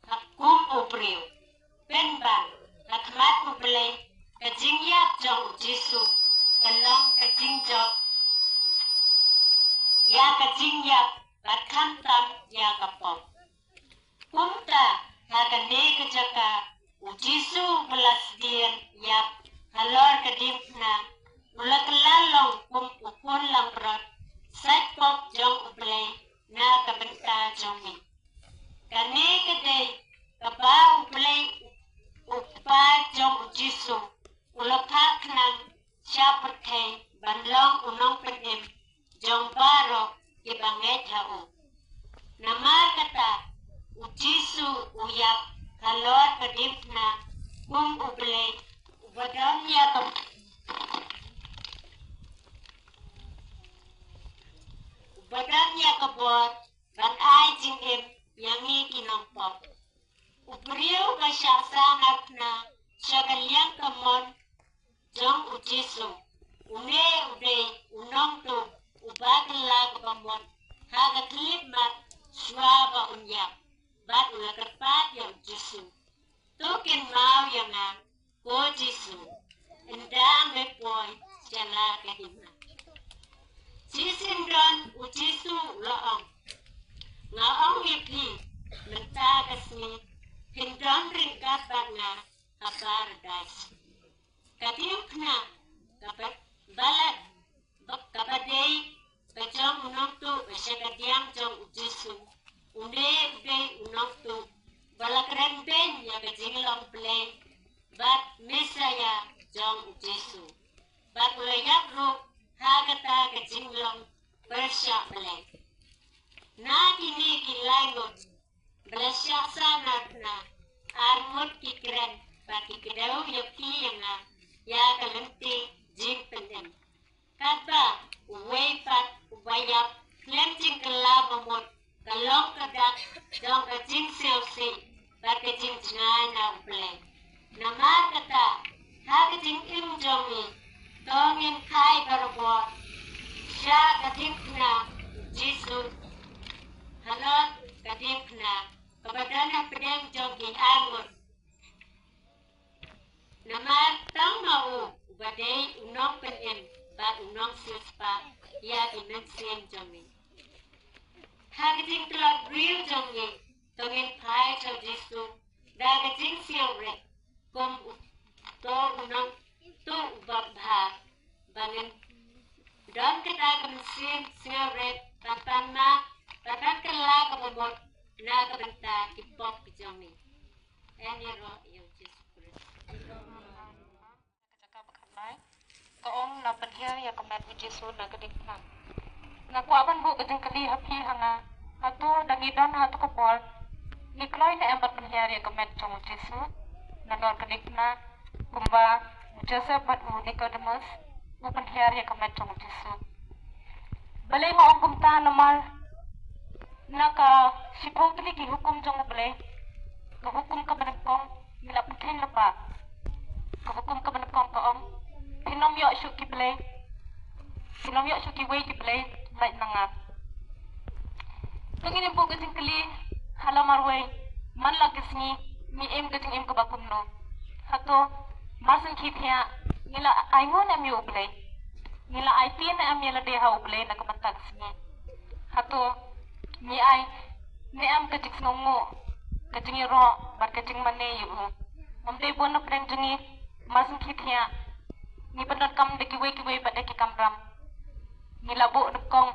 ha kum u briew. Pynban, ha khmat U Blei, ka jingïap jong u Jisu ka long ka jingjop ïa ka jingïap bad khamtam ïa ka pop. Kumta, ha kane ka jaka, u Jisu ba la sdien ïap halor ka diengphna, u la kylla long kum u khun langbrot, sait pop jong U Blei na ka bynta jong ngi. Kane ka dei kaba U Blei, U Kpa jong u Jisu, u la phah khnang sha pyrthei ban long u nongpynim jong baroh kiba ngeit ha u. Namar kata, u Jisu u ïap halor ka diengphna kum U Blei uba don ïa ka, uba don ïa ka bor ban ai jingim ïa ngi ki nongpop. U briew ba shah sah narphna sha ka liang ka mon jong u Jisu, une u dei u nongtuh uba kylla kaba mut ha ka khyllipmat shuwa ba un ïap, bad u la kyrpad ïa u Jisu, To kynmaw ïa nga, ko Jisu, ynda me poi sha la ka hima. Shisien don u Jisu u la ong, Nga ong ïa phi, mynta ka sngi phin don ryngkat bad nga ha Paradais. Ka diengphna kaba la, kaba dei ka jong u nongtuh ba sha ka diang jong u Jisu, une u dei u nongtuh ba la kren beiñ ïa ka jinglong Blei bad Messaïah jong u Jisu, bad u la ïap ruh ha kata ka jinglong pyrshah Blei. Na kine ki lai ngut ba la shah sah narphna, ar ngut ki kren bad ki kdew ïa phi ïa nga ïa ka lynti jingpynim. Katba uwei pat uba ïap khlem jingkylla bamut ka long ka dak jong ka jingsngewsih bad ka jingjngai na U Blei. Namar kata, ha ka jingim jong ngi, to ngin phai barabor sha ka diengphna Jisu, halor ka diengphna kaba don hapdeng jong ki arngut. Namar tang ma u uba dei u nongpynim bad u nongsiewspah ïa ki mynsiem jong ngi. Ha ka jingtlot briew jong ngi, to ngin phai sha u Jisu da ka jingsiewrit, kum uto u nong, uto u babha, ba ngin don kata ka mynsiem siewrit, ban pan map, ban pan kylla kaba mut na ka bynta ki pop ki jong ngi. Ïaroh ïa u Jisu Khrist. Ka jaka ba khatlai, ka ong, la pynhiar ïa ka met u Jisu na ka diengphna. Nga kwah ban buh ka jingkylli ha phi ha nga, hato da ngi don ha kato ka por, ngi kloi ne em ban pynhiar ïa ka met jong u Jisu nalor ka diengphna, kumba u Joseph bad u Nicodemus u pynhiar ïa ka met jong u Jisu? Balei nga ong kumta? Namar na ka shiphew tylli ki hukum jong U Blei, ka hukum kaba nyngkong ngi la pynkheiñ lypa. Ka hukum kaba nyngkong ka ong, phin ym ïoh shuh ki blei, phin ym ïoh shuh kiwei ki blei lait na nga. To ngin ïa buh ka jingkylli ha la marwei, man la ka sngi ngi im ka jingim kaba kumno? Hato mar sngewthuh ngi la ainguh ne em ïa U Blei? Ngi la aiti ne em ïa lade ha U Blei na ka bynta ka sngi? Hato ngi ai ne em ka jingsngewnguh, ka jingïaroh bad ka jingmane ïa u? Ym dei bun na pdeng jong ngi mar sngewthuh ngi pyndonkam da kiwei kiwei pat da ki kamram. Ngi la buh nyngkong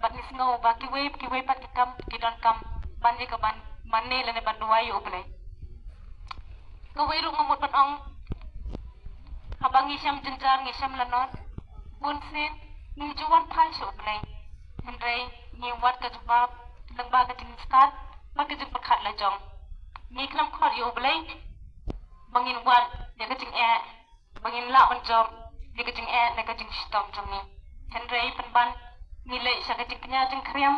bad ngi sngew ba kiwei kiwei pat ki kam ki donkam ban ïa ka ban mane lane ban duwai ïa U Blei. Kawei ruh nga mut ban ong, haba ngi shem jynjar, ngi shem lanot, bunsien ngi ju wan phai sha U Blei, hynrei ngi wad ka jubab lyngba ka jingstad bad ka jingpyrkhat la jong. Ngi khlem khot ïa U Blei ba ngin wad ïa ka jingeh, ba ngin lah ban jop ïa ka jingeh ne ka jingshitom jong ngi. Hynrei pynban ngi leit sha ka jingkñia jingkhriam,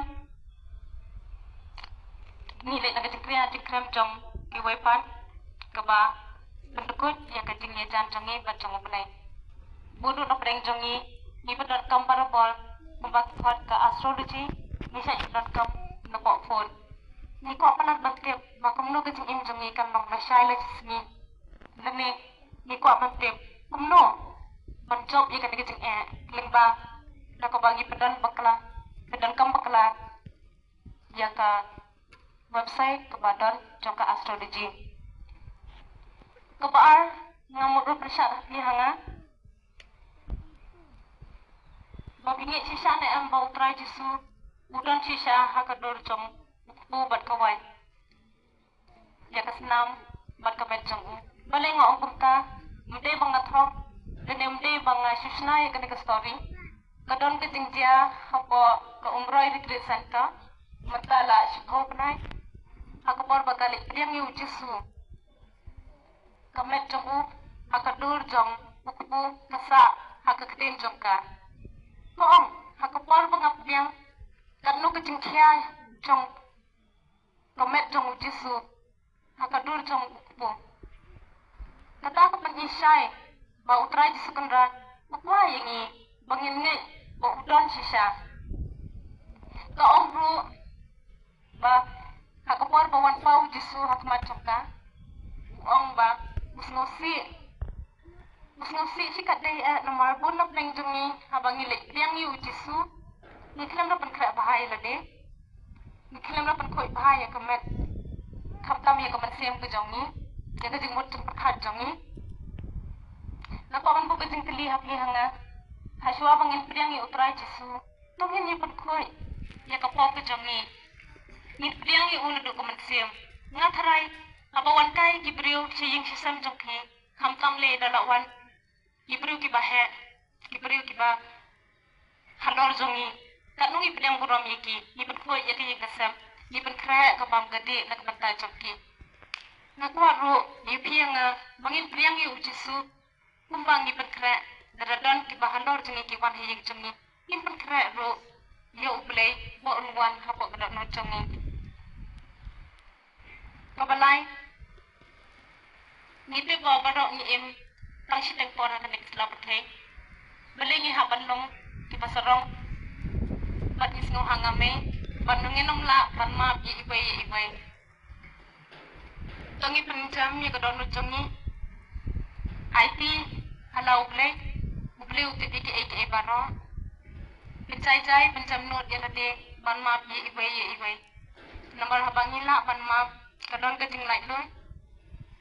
ngi leit na ka jingkñia jingkhriam jong kiwei pat, kaba pyndkut ïa ka jingïajan jong ngi bad jong U Blei. Bun ruh na pdeng jong ngi ngi pyndonkam barabor, kumba ki khot ka astrology, ngi shah pyndonkam na pop phone. Ngi kwah palat ban tip ba kumno ka jingim jong ngi kan long lashai lashisngi. Lane ngi kwah ban tip kumno ban jop ïa kane ka jingeh lyngba da kaba ngi pyndonkam bakla, pyndonkam bakla ïa ka website kaba don jong ka astrology. Kaba ar, nga mut ruh pyrshah ha phi ha nga, ba phi ngeit shisha ne em ba U Trai Jisu u don shisha ha ka dur jong u kpu bad ka waiñ ïa ka snam bad ka met jong u? Balei nga ong kumta? Ym dei ba nga thok, lane ym dei ba nga shu shna ïa kane ka story. Ka don ka jingjia hapoh ka Umroi Retreat Center mynta la shiphew bnai, ha ka por ba ka leit pdiang ïa u Jisu, ka met jong u ha ka dur jong u kpu ka sah ha ka ktien jong ka. Ka ong, ha ka por ba nga pdiang, katno ka jingkhia jong ka met jong u Jisu ha ka dur jong u kpu. Kata ka pyni shai ba U Trai Jisu Kynrad u kwah ïa ngi ba ngin ngeit ba u don shisha. Ka ong ruh ba ha ka por ba wan paw u Jisu ha khmat jong ka, u ong ba u sngewsih, u sngewsih shikatdei eh, namar bun na pdeng jong ngi haba ngi leit pdiang ïa u Jisu, ngi khlem da pynkhreh bha ïa lade, ngi khlem da pynkhuid bha ïa ka met, khamtam ïa ka mynsiem ka jong ngi, ïa ka jingmut jingpyrkhat jong ngi. Nga kwah ban buh ka jingkylli ha phi ha nga, ha shuwa ba ngin pdiang ïa U Trai Jisu, to ngin ïa pynkhuid ïa ka pop ka jong ngi. Ngin pdiang ïa u naduh ka mynsiem. Nga tharai haba wan kai ki briew sha ïing sha sem jong ki, khamtam lei da la wan ki briew kiba heh, ki briew kiba halor jong ngi, katno ngi pdiang burom ïa ki, ngi pynkhuid ïa ka ïing ka sem, ngi pynkhreh ka bam ka dih na ka bynta jong ki. Nga kwah ruh ïa phi ïa nga ba ngin pdiang ïa u Jisu kumba ngi pynkhreh, lada don kiba halor jong ngi ki wan ha ïing jong ngi, ngin pynkhreh ruh ïa U Blei ba un wan hapoh ka dohnud jong ngi. Kaba lai, Ngi tip ba baroh ngi im tang shiteng por ha kane ka sla pyrthei. Balei ngi hap ban long kiba sarong bad ngi sngew hangne, bad ngi nym lah ban map ïa iwei ïa iwei. To ngin pynjem ïa ka dohnud jong ngi. Aiti ha la U Blei, U Blei u tip ïa kiei kiei baroh. Pynjai jai, pynjem nud ïa lade ban map ïa iwei ïa iwei. Namar haba ngi lah ban map, ka don ka jinglaitluid,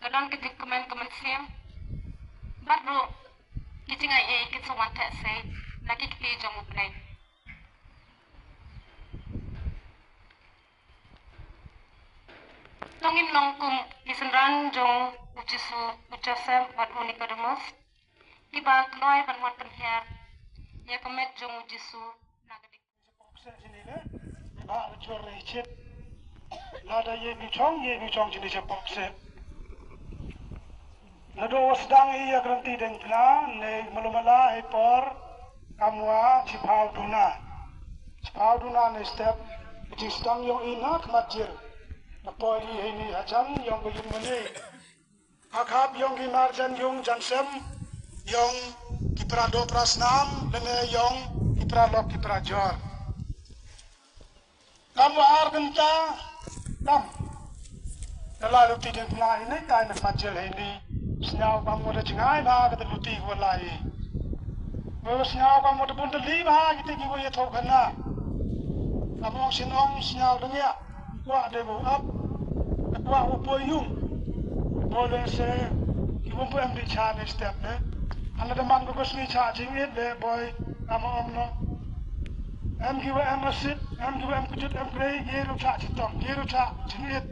ka don ka jingkmen ka mynsiem, bad ruh ki jingaiei kin sa wan theh sei na ki kti jong U Blei. To ngin long kum ki synran jong u Jisu, u Joseph bad u Nicodemus, kiba kloi ban wan pynhiar ïa ka met jong u Jisu na ka dik. Lada ïa ngi chong, ïa ngi chong jini cha pok se. Naduh wa sdang ïa ka lynti diengphna ne malu mala, hei por kam wa chiphaw duna. Chiphaw duna ne step, ka jingsdang yong i na khmat jir. Na poi i heini hajan yong ka yung mane. Ha khap yong ki marjan yung jan sem, yong ki pra do pra snam, lane yong ki pra lok ki pra jor. Kam wa ar kynta, kam. Ka la lynti diengphna hi ne, kai na khmat jil heini. Sñiaw kam wa da jngai bha ka da lynti wa lai. Wa sñiaw kam wa da bun da li bha ki te ki wa ya thok khana. Kam ong sin ong sñiaw da ngia. Kwah de bu ap. Kwah u poi yung. Bole se ki bun pu em di cha ne step ne. Ala da man ko ko sngi cha jingit de boi. Kam ong no. Em ki wa em asit, em ki wa em kujut, em grei, ye ru cha chitom, ye ru cha jingit.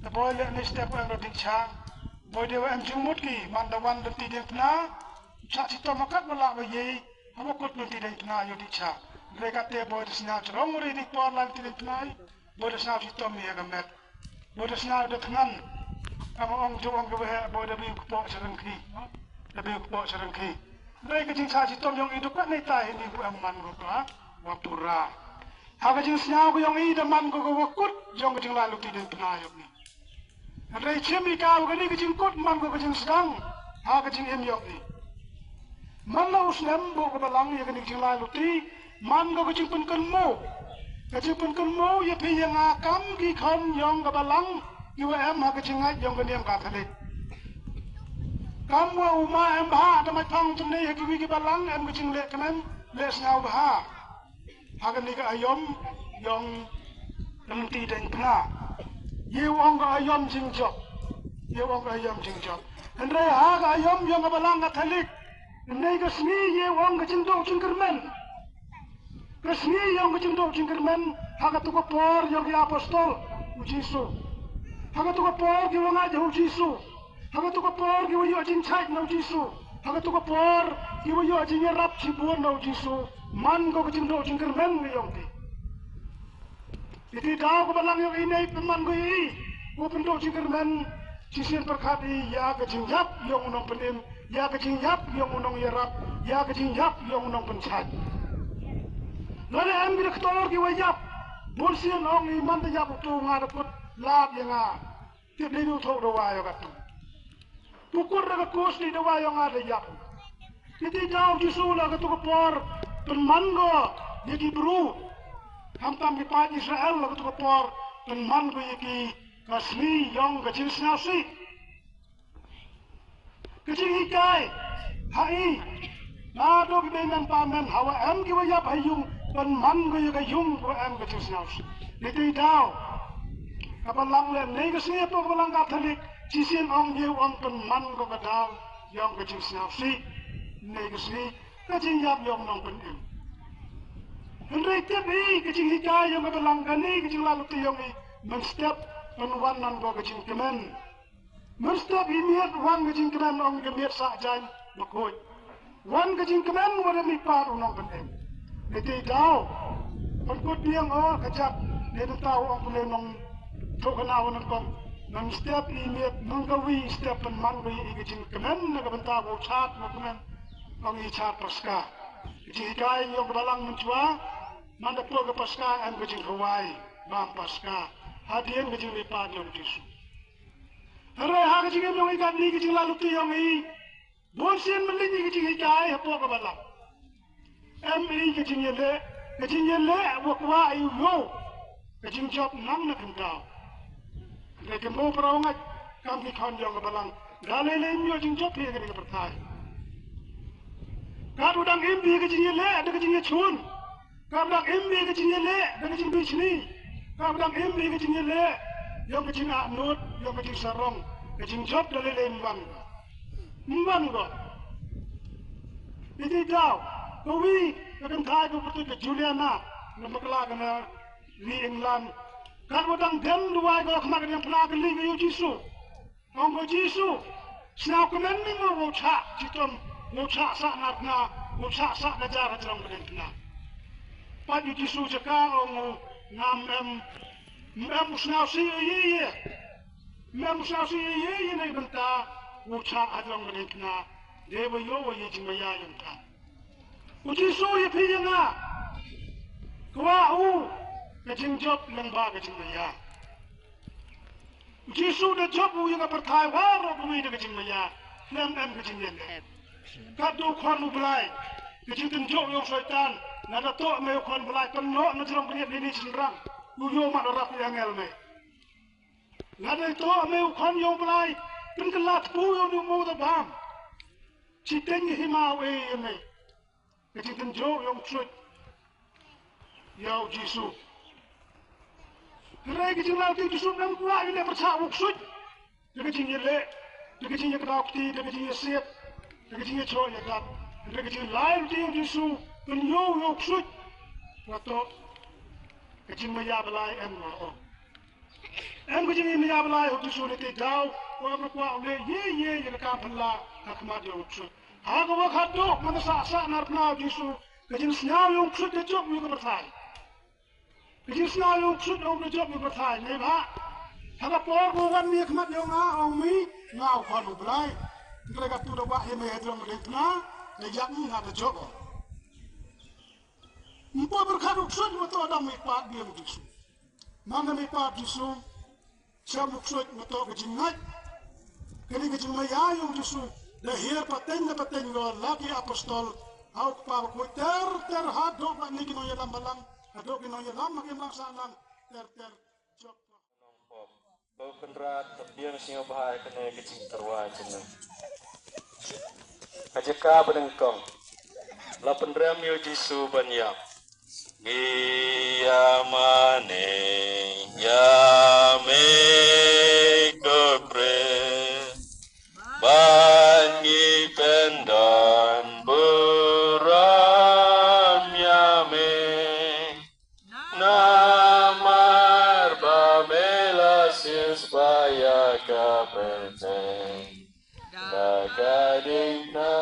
Da boi le ni step em ru ding cha. Boi de wa em jingmut ki, man da wan lynti diengphna. Cha chitom akat wa la wa ye, ha wa kut lynti diengphna yo ding cha. Grei kate boi da sñiaw chrong ri dik por la lynti diengphna. Boi da sñiaw chitom ïa ka met. Boi da sñiaw da thngan. Kam ong ju ong ka wa he boi da bi kpoh charang ki. Da bi kpoh charang ki. Dei ka jingcha chitom yong i duk ne tai ni bu em man ko ka wa pura. Ha ka jingsñiaw ka yong i da man ko ka wa kut yong ka jingla lynti diengphna yong i. Hynrei chim i ka wa kani ka jingkut man ko ka jingsdang ha ka jingim yong i. Man la u snem bu ka balang ïa kani ka jinglai lynti man ko ka jingpynkynmaw. Ka jingpynkynmaw ïa phi ïa nga kam ki khon yong ka balang ki wa em ha ka jingngeit yong ka niam Katholik. Kam wa u ma em bha da mai phang tynne ha ki wi ki balang em ka jingleh kmen leh sñiaw bha. Ha kani ka aïom yong ka lynti diengphna. Ye u ong ka aïom jingjop. Ye u ong ka aïom jingjop. Hynrei ha ka aïom yong ka balang Katholik. Hynrei ka sngi ye u ong ka jingdoh jingkyrmen. Ka sngi yong ka jingdoh jingkyrmen ha katu ka por yong ki apostol u Jisu. Ha katu ka por ki wa ngeit ha u Jisu. Ha katu ka por ki wa ïoh jingchait na u Jisu. Ha katu ka por ki wa ïoh jingïarap chibun na u Jisu. Man ko ka jingdoh jingkyrmen ka yong ki. Iti daw ka balang yong i nei pynman ko i. Ko pyndoh jingkyrmen shisien pyrkhat i ïa ka jingïap yong u nongpynim, ïa ka jingïap yong u nongïarap, ïa ka jingïap yong u nongpynchait. Lane em ki doktor ki wa ïap. Bun sien ong i man da ïap u tu nga da put lad ïa nga. Tip dei u thok da wa ïa ka tu. Pukut da ka kus ni da wa ïa nga da ïap. Iti daw Jisu la katu ka por pynman ko ïa ki bru. Khamtam ki paid Israel la katu ka por pynman ko ïa ki ka sngi yong ka jingsñiawsih. Ka jinghikai ha i. Naduh ki bei men pa men ha wa em ki wa ïap ha yung pynman ko ïa ka yung ko em ka jingsñiawsih. Iti daw ka balang le nei ka sngi to ka balang Katholik. Shisien ong ye ong pynman ko ka daw yong ka jingsñiawsih. Nei ka sngi ka jingïap yong nongpynim. Hynrei tip i ka jinghikai yong ka balang kani ka jingla lynti yong i mynstep pynwan nan ko ka jingkmen. Mynstep i miet wan ka jingkmen ong ka miet sah jaiñ bakhuid. Wan ka jingkmen wa da mih pat u nongpynim. Iti daw pynkut biang o ka jat ne dang taw ong pynlei nong thok kana wa nang kong. Mynstep i miet nang ka wi step pynman wi i ka jingkmen na ka bynta wa u chat wa kmen. Ong i chat Paska. Ka jinghikai yong ka balang mynchwa. Man da plo ka Paska em ka jingkhawai bam Paska. Hadien ka jingmih pat yong Jisu. Hynrei ha ka jingim jong i katni, ka jinglaitluti jong i, bun sien mynta i ka jinghikai hapoh ka balang. Em i ka jingïaleh, ka jingïaleh wa kwah i u ïoh ka jingjop nang na kynta. Hynrei kumno para u ngeit, kam ki khon jong ka balang, da lei lei ym ïoh jingjop hi ha kane ka pyrthai. Katwa dang im hi ka jingïaleh da ka jingïashun. Katwa dang im hi ka jingïaleh da ka jingbishni. Katwa dang im hi ka jingïaleh jong ka jingangnud, jong ka jingsarong, ka jingjop da lei lei ym wan. Ym wan ko. Iti daw, ka wi, ka kynthai ka pyrtuit ka Juliana, na bakla ka na ri England. Katwa dang dem duwai ko ha khmat ka diengphna, ka kylli ka ïa u Jisu. Ong ko, Jisu, sngewkmen me mo, wow chah chitom, wow chah sah narphna, wow chah sah najar hajrong ka diengphna. Pat u Jisu jaka ong u, ngam em, ym em u sngewsih ïa ïa. Ym em u sngewsih ïa ïa na bynta wow chah hajrong ka diengphna. Dei wa ïoh wa ïa jingmaïa ïa u. U Jisu ïa phi ïa nga, kwah u ka jingjop lyngba ka jingmaïa. U Jisu da jop u ïa ka pyrthai waroh kawei da ka jingmaïa, khlem em ka jingïaleh. Katto u khon u Blai, ka jingtynjuh ïa u Soitan, lada toh me u khon u Blai, pynnoh na jrong bniat lini shynrang, u ïoh mad u rap ïa angel me. Lada toh me u khon ïa u Blai, pynkylla tpu ïa u, u mut da bam. Shiteng ïa hima u ei ïa me. Ka jingtynjuh ïa u ksuid ïa u Jisu. Hynrei ka jinglaitluti u Jisu ym kwah ïa leh pyrshah u ksuid. Da ka jingïaleh, da ka jingïakdaw kti, da ka jingïasiat, da ka jingïashoh ïadat, da ka jinglaitluti u Jisu, pynïoh ïa u ksuid. Wa toh ka jingmaïa Blai em wa ong. Em ka jingmaïa Blai ha u Jisu, lei te daw, wa em kwah u leh ïa ïa ïa ka kam phylla ha khmat ïa u ksuid. Ha ka wa khatduh mynta sah sah narphna u Jisu, ka jingsngew ïa u ksuid da jop ïa ka pyrthai. Ka jingsngew ïa u ksuid ong da jop ïa ka pyrthai. Neibhah ha ka por ba u wan mi ha khmat ïa nga, ong mi, nga u khon u Blai. Hynrei katto da wah ïa me ha jrong ka diengphna, da ïap nga da jop. Ym poi pyrkhat u ksuid wa toh da mei pat biang u Jisu. Manda mei pat Jisu, sha u ksuid wa toh ka jingngeit. Kane ka jingmaïa ïa u Jisu da hiar pateng na pateng, la ki apostol, ha u Kpa Bakhuid ter ter, haduh ba ngi ki nongïalam balang, haduh ki nongïalam ha ki imlang sahlang ter ter. Jop. Nongpop, Kynrad, ka biang sngewbha ïa kane ka jingtyrwa jong ngi. Ka jaka ba nyngkong, la pynrem ïa u Jisu ban ïap. Ngi ïa mane ïa me ko Khrist, ban ngi pyndon burom ïa me. Namar ba me la siewspah ïa ka pyrthei da ka diengphna